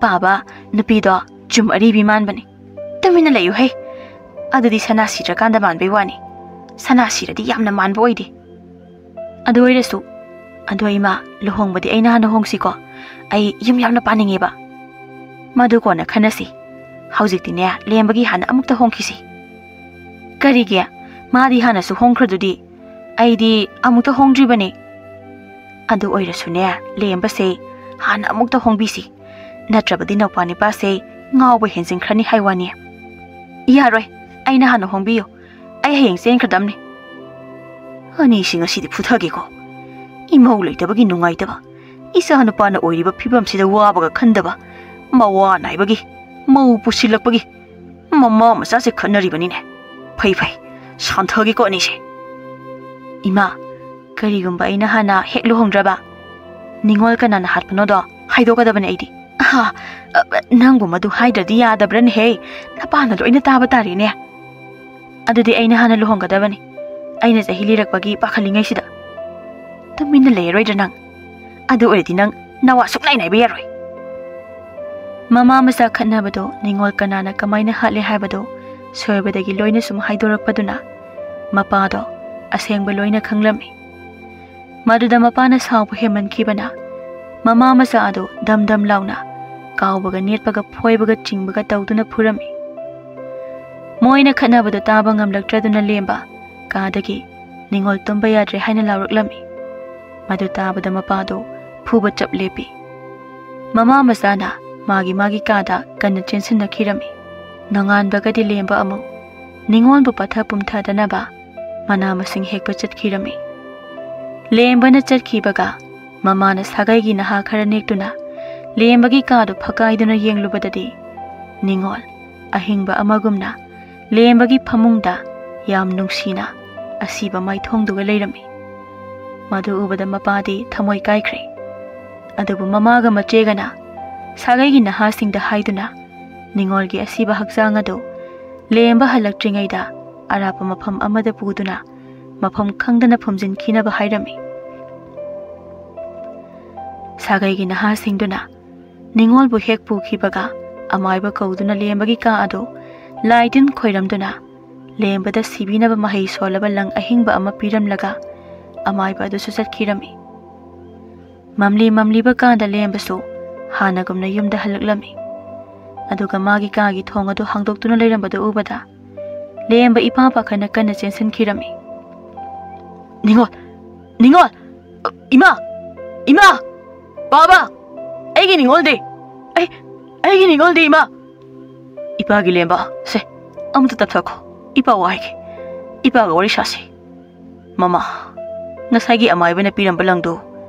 "ꯄꯥꯕ, ꯅꯨꯄꯤꯗꯣ ꯆꯨꯝ ꯑꯔꯤꯕꯤ ꯃꯥꯟꯕꯅꯤ꯫" "ꯇꯨꯃꯤꯟꯅ ꯂꯩꯌꯨꯍꯦ꯫ ꯑꯗꯨꯗꯤ ꯁꯅꯥ ꯁꯤꯔꯀꯥꯟꯗ ꯃꯥꯟꯕꯩ ꯋꯥꯅꯤ꯫ ꯁꯅꯥ ꯁꯤꯔꯗꯤ ꯌꯥꯝꯅ ꯃꯥꯟꯕ ꯑꯣꯏꯗꯦ꯫" "ꯑꯗꯨ ꯑꯣꯏꯔꯁꯨ꯫" "ꯑꯗꯣ ꯏꯃꯥ, ꯂꯨꯍꯣꯡꯕꯗꯤ ꯑꯩꯅ ꯍꯥꯟꯅ ꯍꯣꯡꯁꯤꯀꯣ꯫ ꯑꯩ ꯌꯨꯝ ꯌꯥꯝꯅ ꯄꯥꯅꯤꯡꯉꯦꯕ꯫" "ꯃꯗꯨ ꯀꯣꯟꯅ ꯈꯟꯅꯁꯤ꯫ ꯍꯧꯖꯤꯛꯇꯤꯅꯦ, ꯂꯦꯝꯕꯒꯤ ꯍꯥꯟꯅ ꯑꯃꯨꯛꯇ ꯍꯣꯡꯈꯤꯁꯤ꯫" "ꯀꯔꯤꯒꯤ? ꯃꯥꯗꯤ ꯍꯥꯟꯅꯁꯨ ꯍꯣꯡꯈ꯭ꯔꯗꯨꯗꯤ꯫ ꯑꯩꯗꯤ ꯑꯃꯨꯛꯇ ꯍꯣꯡꯗ꯭ꯔꯤꯕꯅꯤ꯫" "ꯑꯗꯨ ꯑꯣꯏꯔꯁꯨꯅꯦ, ꯂꯦꯝꯕꯁꯦ ꯍꯥꯟꯅ ꯑꯃꯨꯛꯇ ꯍꯣꯡꯕꯤꯁꯤ꯫ ꯅꯠꯇ꯭ꯔꯕꯗꯤ ꯅꯧꯄꯥ ꯅꯤꯄꯥꯁꯦ ꯉꯥꯎꯕ ꯍꯦꯟꯖꯤꯟꯈ꯭ꯔꯅꯤ ꯍꯥꯏ ꯋꯥꯅꯤ꯫" "ꯌꯥꯔꯣꯏ, ꯑꯩꯅ ꯍꯥꯟꯅ ꯍꯣꯡꯕꯤꯌꯨ꯫ ꯑꯩ ꯍꯌꯦꯡ ꯆꯦꯟꯈ꯭ꯔꯗꯝꯅꯤ꯫" "ꯑꯅꯤꯁꯤ ꯉꯁꯤꯗꯤ ꯐꯨꯊꯒꯦꯀꯣ꯫ ꯏꯃꯧ ꯂꯩꯇꯕꯒꯤ ꯅꯨꯡꯉꯥꯏꯇꯕ, ꯏꯆꯥ ꯅꯨꯄꯥꯅ ꯑꯣꯏꯔꯤꯕ ꯐꯤꯕꯝꯁꯤꯗ ꯋꯥꯕꯒ ꯈꯟꯗꯕ, ꯃꯋꯥ ꯅꯥꯏꯕꯒꯤ, ꯃꯧ ꯄꯨꯁꯤꯜꯂꯛꯄꯒꯤ, ꯃꯃꯥ ꯃꯆꯥꯁꯦ ꯈꯠꯅꯔꯤꯕꯅꯤꯅꯦ꯫ ꯐꯩ ꯐꯩ, ꯁꯥꯟꯊꯒꯦꯀꯣ ꯑꯅꯤꯁꯦ꯫" "ꯏꯃꯥ, ꯀꯔꯤꯒꯨꯝꯕ ꯑꯩꯅ ꯍꯥꯟꯅ ꯍꯦꯛ ꯂꯨꯍꯣꯡꯗ꯭ꯔꯕ, ꯅꯤꯉꯣꯜ ꯀꯅꯥꯅ ꯍꯥꯠꯄꯅꯣꯗꯣ ꯍꯥꯏꯗꯣꯛꯀꯗꯕꯅꯦ ꯑꯩꯗꯤ꯫" "ꯑꯍꯥ, ꯑ, ꯅꯪꯕꯨ ꯃꯗꯨ ꯍꯥꯏꯗ꯭ꯔꯗꯤ ꯌꯥꯗꯕ꯭ꯔꯅꯦꯍꯦ? ꯅꯄꯥꯅ ꯂꯣꯏꯅ ꯇꯥꯕ ꯇꯥꯔꯦꯅꯦ꯫" "ꯑꯗꯨꯗꯤ ꯑꯩꯅ ꯍꯥꯟꯅ ꯂꯨꯍꯣꯡꯒꯗꯕꯅꯤ, ꯑꯩꯅ ꯆꯍꯤ ꯂꯤꯔꯛꯄꯒꯤ ꯄꯥꯈꯠꯂꯤꯉꯩꯁꯤꯗ꯫" "ꯇꯨꯃꯤꯟꯅ ꯂꯩꯔꯔꯣꯏꯗ꯭ꯔꯥ ꯅꯪ? ꯑꯗꯨ ꯑꯣꯏꯔꯗꯤ ꯅꯪ ꯅꯋꯥ ꯁꯨꯛꯅꯥꯏ ꯅꯥꯏꯕ ꯌꯥꯔꯣꯏ꯫" ꯃꯃꯥ ꯃꯆꯥ ꯈꯠꯅꯕꯗꯣ ꯅꯤꯉꯣꯜ ꯀꯅꯥꯅ ꯀꯃꯥꯏꯅ ꯍꯥꯠꯂꯦ ꯍꯥꯏꯕꯗꯣ ꯁꯣꯏꯕꯗꯒꯤ ꯂꯣꯏꯅ ꯁꯨꯝ ꯍꯥꯏꯗꯣꯔꯛꯄꯗꯨꯅ ꯃꯄꯥꯗꯣ ꯑꯁꯦꯡꯕ ꯂꯣꯏꯅ ꯈꯪꯂꯝꯃꯤ꯫ ꯃꯗꯨꯗ ꯃꯄꯥꯅ ꯁꯥꯎꯕ ꯍꯦꯟꯃꯟꯈꯤꯕꯅ ꯃꯃꯥ ꯃꯆꯥ ꯑꯗꯨ ꯗꯝ ꯗꯝ ꯂꯥꯎꯅ ꯀꯥꯎꯕꯒ ꯅꯦꯠꯄꯒ ꯐꯣꯏꯕꯒ ꯆꯤꯡꯕꯒ ꯇꯧꯗꯨꯅ ꯐꯨꯔꯝꯃꯤ꯫ ꯃꯣꯏꯅ ꯈꯠꯅꯕꯗꯨ ꯇꯥꯕ ꯉꯝꯂꯛꯇ꯭ꯔꯗꯨꯅ ꯂꯦꯝꯕ ꯀꯥꯗꯒꯤ ꯅꯤꯉꯣꯜ ꯇꯨꯝꯕ ꯌꯥꯗ꯭ꯔꯦ ꯍꯥꯏꯅ ꯂꯥꯎꯔꯛꯂꯝꯃꯤ꯫ ꯃꯗꯨ ꯇꯥꯕꯗ ꯃꯄꯥꯗꯨ ꯐꯨꯕ ꯆꯞ ꯂꯦꯞꯄꯤ꯫ ꯃꯃꯥ ꯃꯆꯥꯅ ꯃꯥꯒꯤ ꯃꯥꯒꯤ ꯀꯥꯗ ꯀꯟꯅ ꯆꯦꯟꯁꯤꯟꯅꯈꯤꯔꯝꯃꯤ꯫ ꯅꯣꯡꯉꯥꯟꯕꯒꯗꯤ ꯂꯦꯝꯕ ꯑꯃꯨꯛ ꯅꯤꯉꯣꯜꯕꯨ ꯄꯠꯊ ꯄꯨꯝꯊꯗꯅꯕ ꯃꯅꯥ ꯃꯁꯤꯡ ꯍꯦꯛꯄ ꯆꯠꯈꯤꯔꯝꯃꯤ꯫ ꯂꯦꯝꯕꯅ ꯆꯠꯈꯤꯕꯒ ꯃꯃꯥꯅ ꯁꯥꯒꯩꯒꯤ ꯅꯍꯥ ꯈꯔ ꯅꯦꯛꯇꯨꯅ ꯂꯦꯝꯕꯒꯤ ꯀꯥꯗꯨ ꯐꯛꯀꯥꯏꯗꯨꯅ ꯌꯦꯡꯂꯨꯕꯗꯗꯤ, ꯅꯤꯉꯣꯜ ꯑꯍꯤꯡꯕ ꯑꯃꯒꯨꯝꯅ ꯂꯦꯝꯕꯒꯤ ꯐꯃꯨꯡꯗ ꯌꯥꯝ ꯅꯨꯡꯁꯤꯅ ꯑꯁꯤꯕ ꯃꯥꯏꯊꯣꯡꯗꯨꯒ ꯂꯩꯔꯝꯃꯤ꯫ ꯃꯗꯨ ꯎꯕꯗ ꯃꯄꯥꯗꯤ ꯊꯃꯣꯏ ꯀꯥꯏꯈ꯭ꯔꯦ꯫ ꯑꯗꯨꯕꯨ ꯃꯃꯥꯒ ꯃꯆꯦꯒꯅ ꯁꯥꯒꯩꯒꯤ ꯅꯍꯥꯁꯤꯡꯗ ꯍꯥꯏꯗꯨꯅ ꯅꯤꯉꯣꯜꯒꯤ ꯑꯁꯤꯕ ꯍꯛꯆꯥꯡ ꯑꯗꯨ ꯂꯦꯝꯕ ꯍꯜꯂꯛꯇ꯭ꯔꯤꯉꯩꯗ ꯑꯔꯥꯞꯄ ꯃꯐꯝ ꯑꯃꯗ ꯄꯨꯗꯨꯅ ꯃꯐꯝ ꯈꯪꯗꯅ ꯐꯨꯝꯖꯤꯟꯈꯤꯅꯕ ꯍꯥꯏꯔꯝꯃꯤ꯫ ꯁꯥꯒꯩꯒꯤ ꯅꯍꯥꯁꯤꯡꯗꯨꯅ ꯅꯤꯉꯣꯜꯕꯨ ꯍꯦꯛ ꯄꯨꯈꯤꯕꯒ ꯑꯃꯥꯏꯕ ꯀꯧꯗꯨꯅ ꯂꯦꯝꯕꯒꯤ ꯀꯥ ꯑꯗꯨ ꯂꯥꯏ ꯇꯤꯟ ꯈꯣꯏꯔꯝꯗꯨꯅ ꯂꯦꯝꯕꯗ ꯁꯤꯕꯤꯅꯕ ꯃꯍꯩ ꯁꯣꯜꯂꯕ ꯂꯪ ꯑꯍꯤꯡꯕ ꯑꯃ ꯄꯤꯔꯝꯂꯒ ꯑꯃꯥꯏꯕ ꯑꯗꯨꯁꯨ ꯆꯠꯈꯤꯔꯝꯃꯤ꯫ ꯃꯝꯂꯤ ꯃꯝꯂꯤꯕ ꯀꯥꯟꯗ ꯂꯦꯝꯕꯁꯨ ꯍꯥꯟꯅꯒꯨꯝꯅ ꯌꯨꯝꯗ ꯍꯜꯂꯛꯂꯝꯃꯤ꯫ ꯑꯗꯨꯒ ꯃꯥꯒꯤ ꯀꯥꯒꯤ ꯊꯣꯡ ꯑꯗꯨ ꯍꯥꯡꯗꯣꯛꯇꯨꯅ ꯂꯩꯔꯝꯕꯗꯨ ꯎꯕꯗ ꯂꯦꯝꯕ ꯏꯄꯥ ꯄꯥꯈꯠꯅ ꯀꯟꯅ ꯆꯦꯟꯁꯤꯟꯈꯤꯔꯝꯃꯤ꯫ "ꯅꯤꯉꯣꯜ! ꯅꯤꯉꯣꯜ! ꯏꯃꯥ! ꯏꯃꯥ! ꯕꯥꯕꯥ! ꯑꯩꯒꯤ ꯅꯤꯉꯣꯜꯗꯤ! ꯑꯩ, ꯑꯩꯒꯤ ꯅꯤꯉꯣꯜꯗꯤ, ꯏꯃꯥ!" "ꯏꯄꯥꯒꯤ ꯂꯦꯝꯕ, ꯁꯦ, ꯑꯃꯨꯛꯇ ꯇꯞꯊꯈꯣ꯫ ꯏꯄꯥ ꯋꯥ ꯍꯥꯏꯒꯦ꯫ ꯏꯄꯥꯒ ꯋꯥꯔꯤ ꯁꯥꯁꯤ꯫ ꯃꯃꯥ, ꯉꯁꯥꯏꯒꯤ ꯑꯃꯥꯏꯕꯅ ꯄꯤꯔꯝꯕ ꯂꯪꯗꯨ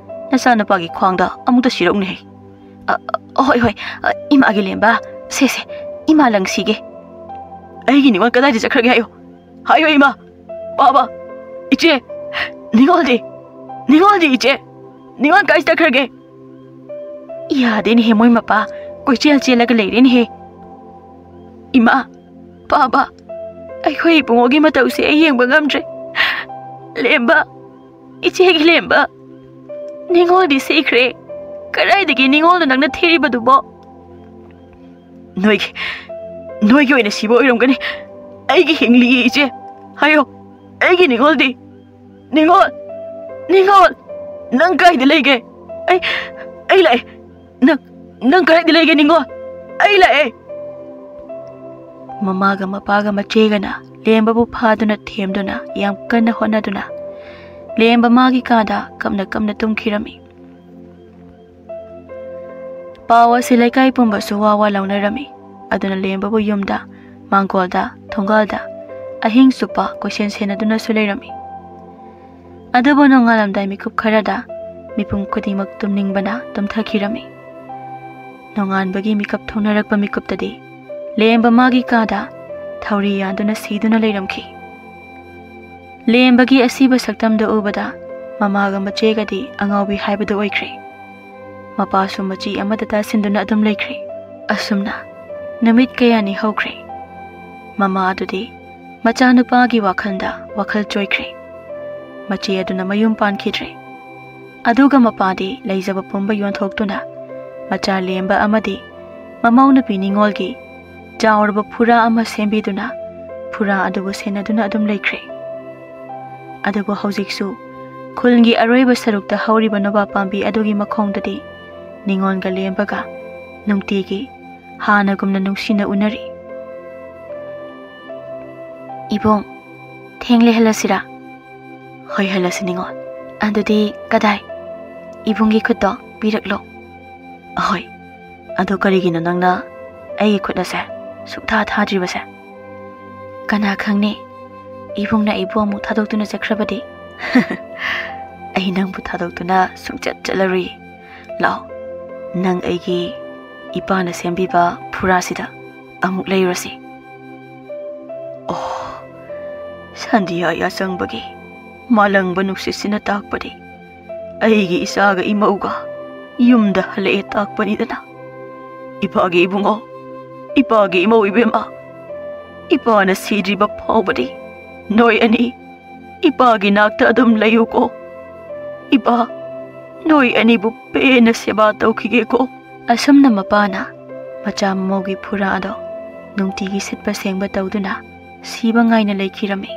ꯅꯆꯥꯅꯨꯄꯥꯒꯤ ꯈ꯭ꯋꯥꯡꯗ ꯑꯃꯨꯛꯇ ꯁꯤꯔꯛꯎꯅꯦꯍꯦ꯫" "ꯑ, ꯑ, ꯍꯣꯏ, ꯍꯣꯏ, ꯑ, ꯏꯃꯥꯒꯤ ꯂꯦꯝꯕ, ꯁꯦ, ꯁꯦ, ꯏꯃꯥ ꯂꯪ ꯁꯤꯒꯦ꯫" "ꯑꯩꯒꯤ ꯅꯤꯉꯣꯜ ꯀꯗꯥꯏꯗ ꯆꯠꯈ꯭ꯔꯒꯦ ꯍꯥꯏꯌꯣ? ꯍꯥꯏꯌꯣ, ꯏꯃꯥ, ꯕꯥꯕꯥ, ꯏꯆꯦ, ꯅꯤꯉꯣꯜꯗꯤ, ꯅꯤꯉꯣꯜꯗꯤ, ꯏꯆꯦ, ꯅꯤꯉꯣꯜ ꯀꯥꯏ ꯆꯠꯈ꯭ꯔꯒꯦ?" "ꯌꯥꯗꯦꯅꯦꯍꯦ, ꯃꯣꯏ ꯃꯄꯥ ꯀꯣꯏꯆꯦꯜ ꯆꯦꯜꯂꯒ ꯂꯩꯔꯦꯅꯦꯍꯦ꯫" "ꯏꯃꯥ, ꯕꯥꯕꯥ, ꯑꯩꯈꯣꯏ ꯏꯕꯨꯡꯉꯣꯒꯤ ꯃꯇꯧꯁꯦ ꯑꯩ ꯌꯦꯡꯕ ꯉꯝꯗ꯭ꯔꯦ꯫ ꯂꯦꯝꯕ, ꯏꯆꯦꯒꯤ ꯂꯦꯝꯕ, ꯅꯤꯉꯣꯜꯗꯤ ꯁꯤꯈ꯭ꯔꯦ꯫ ꯀꯗꯥꯏꯗꯒꯤ ꯅꯤꯉꯣꯜꯅꯣ ꯅꯪꯅ ꯊꯤꯔꯤꯕꯗꯨꯕꯣ?" "ꯅꯣꯏꯒꯤ, ꯅꯣꯏꯒꯤ ꯑꯣꯏꯅ ꯁꯤꯕ ꯑꯣꯏꯔꯝꯒꯅꯤ꯫ ꯑꯩꯒꯤ ꯍꯤꯡꯂꯤꯌꯦ, ꯏꯆꯦ꯫ ꯍꯥꯏꯌꯣ, ꯑꯩꯒꯤ ꯅꯤꯉꯣꯜꯗꯤ? ꯅꯤꯉꯣꯜ! ꯅꯤꯉꯣꯜ! ꯅꯪ ꯀꯥꯏꯗ ꯂꯩꯒꯦ? ꯑꯩ, ꯑꯩ ꯂꯥꯛꯑꯦ꯫ ꯅꯪ, ꯅꯪ ꯀꯥꯏꯗ ꯂꯩꯒꯦ, ꯅꯤꯉꯣꯜ? ꯑꯩ ꯂꯥꯛꯑꯦ!" ꯃꯃꯥꯒ ꯃꯄꯥꯒ ꯃꯆꯦꯒꯅ ꯂꯦꯝꯕꯕꯨ ꯐꯥꯗꯨꯅ ꯊꯦꯝꯗꯨꯅ ꯌꯥꯝ ꯀꯟꯅ ꯍꯣꯠꯅꯗꯨꯅ ꯂꯦꯝꯕ ꯃꯥꯒꯤ ꯀꯥꯗ ꯀꯞꯅ ꯀꯞꯅ ꯇꯨꯝꯈꯤꯔꯝꯃꯤ꯫ ꯄꯥꯎ ꯑꯁꯤ ꯂꯩꯀꯥꯏ ꯄꯨꯝꯕꯁꯨ ꯋꯥ ꯋꯥ ꯂꯥꯎꯅꯔꯝꯃꯤ꯫ ꯑꯗꯨꯅ ꯂꯦꯝꯕꯕꯨ ꯌꯨꯝꯗ, ꯃꯥꯡꯒꯣꯜꯗ, ꯊꯣꯡꯒꯥꯜꯗ ꯑꯍꯤꯡ ꯆꯨꯞꯄ ꯀꯣꯏꯁꯦꯟ ꯁꯦꯟꯅꯗꯨꯅꯁꯨ ꯂꯩꯔꯝꯃꯤ꯫ ꯑꯗꯨꯕꯨ ꯅꯣꯡꯉꯥꯜꯂꯝꯗꯥꯏ ꯃꯤꯀꯨꯞ ꯈꯔꯗ ꯃꯤꯄꯨꯝ ꯈꯨꯗꯤꯡꯃꯛ ꯇꯨꯝꯅꯤꯡꯕꯅ ꯇꯨꯝꯊꯈꯤꯔꯝꯃꯤ꯫ ꯅꯣꯡꯉꯥꯟꯕꯒꯤ ꯃꯤꯀꯞ ꯊꯣꯛꯅꯔꯛꯄ ꯃꯤꯀꯨꯞꯇꯗꯤ ꯂꯦꯝꯕ ꯃꯥꯒꯤ ꯀꯥꯗ ꯊꯧꯔꯤ ꯌꯥꯟꯗꯨꯅ ꯁꯤꯗꯨꯅ ꯂꯩꯔꯝꯈꯤ꯫ ꯂꯦꯝꯕꯒꯤ ꯑꯁꯤꯕ ꯁꯛꯇꯝꯗꯨ ꯎꯕꯗ ꯃꯃꯥꯒ ꯃꯆꯦꯒꯗꯤ ꯑꯉꯥꯎꯕꯤ ꯍꯥꯏꯕꯗꯨ ꯑꯣꯏꯈ꯭ꯔꯦ꯫ ꯃꯄꯥꯁꯨ ꯃꯆꯤ ꯑꯃꯗ ꯇꯥꯁꯤꯟꯗꯨꯅ ꯑꯗꯨꯝ ꯂꯩꯈ꯭ꯔꯦ꯫ ꯑꯁꯨꯝꯅ ꯅꯨꯃꯤꯠ ꯀꯌꯥꯅꯤ ꯍꯧꯈ꯭ꯔꯦ꯫ ꯃꯃꯥ ꯑꯗꯨꯗꯤ ꯃꯆꯥꯅꯨꯄꯥꯒꯤ ꯋꯥꯈꯜꯗ ꯋꯥꯈꯜ ꯆꯣꯏꯈ꯭ꯔꯦ꯫ ꯃꯆꯦ ꯑꯗꯨꯅ ꯃꯌꯨꯝ ꯄꯥꯟꯈꯤꯗ꯭ꯔꯦ꯫ ꯑꯗꯨꯒ ꯃꯄꯥꯗꯤ ꯂꯩꯖꯕ ꯄꯨꯝꯕ ꯌꯣꯟꯊꯣꯛꯇꯨꯅ ꯃꯆꯥ ꯂꯦꯝꯕ ꯑꯃꯗꯤ ꯃꯃꯧ ꯅꯨꯄꯤ ꯅꯤꯉꯣꯜꯒꯤ ꯆꯥꯎꯔꯕ ꯐꯨꯔꯥ ꯑꯃ ꯁꯦꯝꯕꯤꯗꯨꯅ ꯐꯨꯔꯥ ꯑꯗꯨꯕꯨ ꯁꯦꯟꯅꯗꯨꯅ ꯑꯗꯨꯝ ꯂꯩꯈ꯭ꯔꯦ꯫ ꯑꯗꯨꯕꯨ ꯍꯧꯖꯤꯛꯁꯨ ꯈꯨꯜꯒꯤ ꯑꯔꯣꯏꯕ ꯁꯔꯨꯛꯇ ꯍꯧꯔꯤꯕ ꯅꯣꯕꯥꯞ ꯄꯥꯝꯕꯤ ꯑꯗꯨꯒꯤ ꯃꯈꯣꯡꯗꯗꯤ ꯅꯤꯉꯣꯜꯒ ꯂꯦꯝꯕꯒ ꯅꯨꯡꯇꯤꯒꯤ ꯍꯥꯟꯅꯒꯨꯝꯅ ꯅꯨꯡꯁꯤꯅ ꯎꯅꯔꯤ꯫ "ꯏꯕꯨꯡ, ꯊꯦꯡꯂꯦ, ꯍꯜꯂꯁꯤꯔꯥ?" "ꯍꯣꯏ, ꯍꯜꯂꯁꯤ ꯅꯤꯉꯣꯜ꯫ ꯑꯗꯨꯗꯤ ꯀꯗꯥꯏ? ꯏꯕꯨꯡꯒꯤ ꯈꯨꯠꯇꯣ ꯄꯤꯔꯛꯂꯣ꯫" "ꯑꯍꯣꯏ, ꯑꯗꯣ ꯀꯔꯤꯒꯤꯅꯣ ꯅꯪꯅ ꯑꯩꯒꯤ ꯈꯨꯠ ꯑꯁꯦ ꯁꯨꯛꯊꯥ ꯊꯥꯗ꯭ꯔꯤꯕꯁꯦ?" "ꯀꯅꯥ ꯈꯪꯅꯤ, ꯏꯕꯨꯡꯅ ꯑꯩꯕꯨ ꯑꯃꯨꯛ ꯊꯥꯗꯣꯛꯇꯨꯅ ꯆꯠꯈ꯭ꯔꯕꯗꯤ?" "ꯑꯩ ꯅꯪꯕꯨ ꯊꯥꯗꯣꯛꯇꯨꯅ ꯁꯨꯡꯆꯠ ꯆꯠꯂꯔꯨꯏ꯫ ꯂꯥꯛꯑꯣ, ꯅꯪ ꯑꯩꯒꯤ ꯏꯄꯥꯅ ꯁꯦꯝꯕꯤꯕ ꯐꯨꯔꯥꯁꯤꯗ ꯑꯃꯨꯛ ꯂꯩꯔꯨꯔꯁꯤ꯫" ꯑꯣ, ꯁꯟꯙꯤꯌꯥ ꯌꯥꯆꯪꯕꯒꯤ ꯃꯥꯂꯪꯕ ꯅꯨꯡꯁꯤꯠꯁꯤꯅ ꯇꯥꯛꯄꯗꯤ ꯑꯩꯒꯤ ꯏꯆꯥꯒ ꯏꯃꯧꯒ ꯌꯨꯝꯗ ꯍꯜꯂꯛꯑꯦ ꯇꯥꯛꯄꯅꯤꯗꯅ꯫ ꯏꯄꯥꯒꯤ ꯏꯕꯨꯡꯉꯣ, ꯏꯄꯥꯒꯤ ꯏꯃꯧ ꯏꯕꯦꯝꯃ, ꯏꯄꯥꯅ ꯁꯤꯗ꯭ꯔꯤꯕ ꯐꯥꯎꯕꯗꯤ ꯅꯣꯏ ꯑꯅꯤ ꯏꯄꯥꯒꯤ ꯅꯥꯛꯇ ꯑꯗꯨꯝ ꯂꯩꯌꯨꯀꯣ꯫ ꯏꯄꯥ, ꯅꯣꯏ ꯑꯅꯤꯕꯨ ꯄꯦꯟꯅ ꯁꯦꯕꯥ ꯇꯧꯈꯤꯒꯦꯀꯣ꯫ ꯑꯁꯨꯝꯅ ꯃꯄꯥꯅ ꯃꯆꯥ ꯃꯃꯧꯒꯤ ꯐꯨꯔꯥ ꯑꯗꯣ ꯅꯨꯡꯇꯤꯒꯤ ꯁꯤꯠꯄ ꯁꯦꯡꯕ ꯇꯧꯗꯨꯅ ꯁꯤꯕ ꯉꯥꯏꯅ ꯂꯩꯈꯤꯔꯝꯃꯤ꯫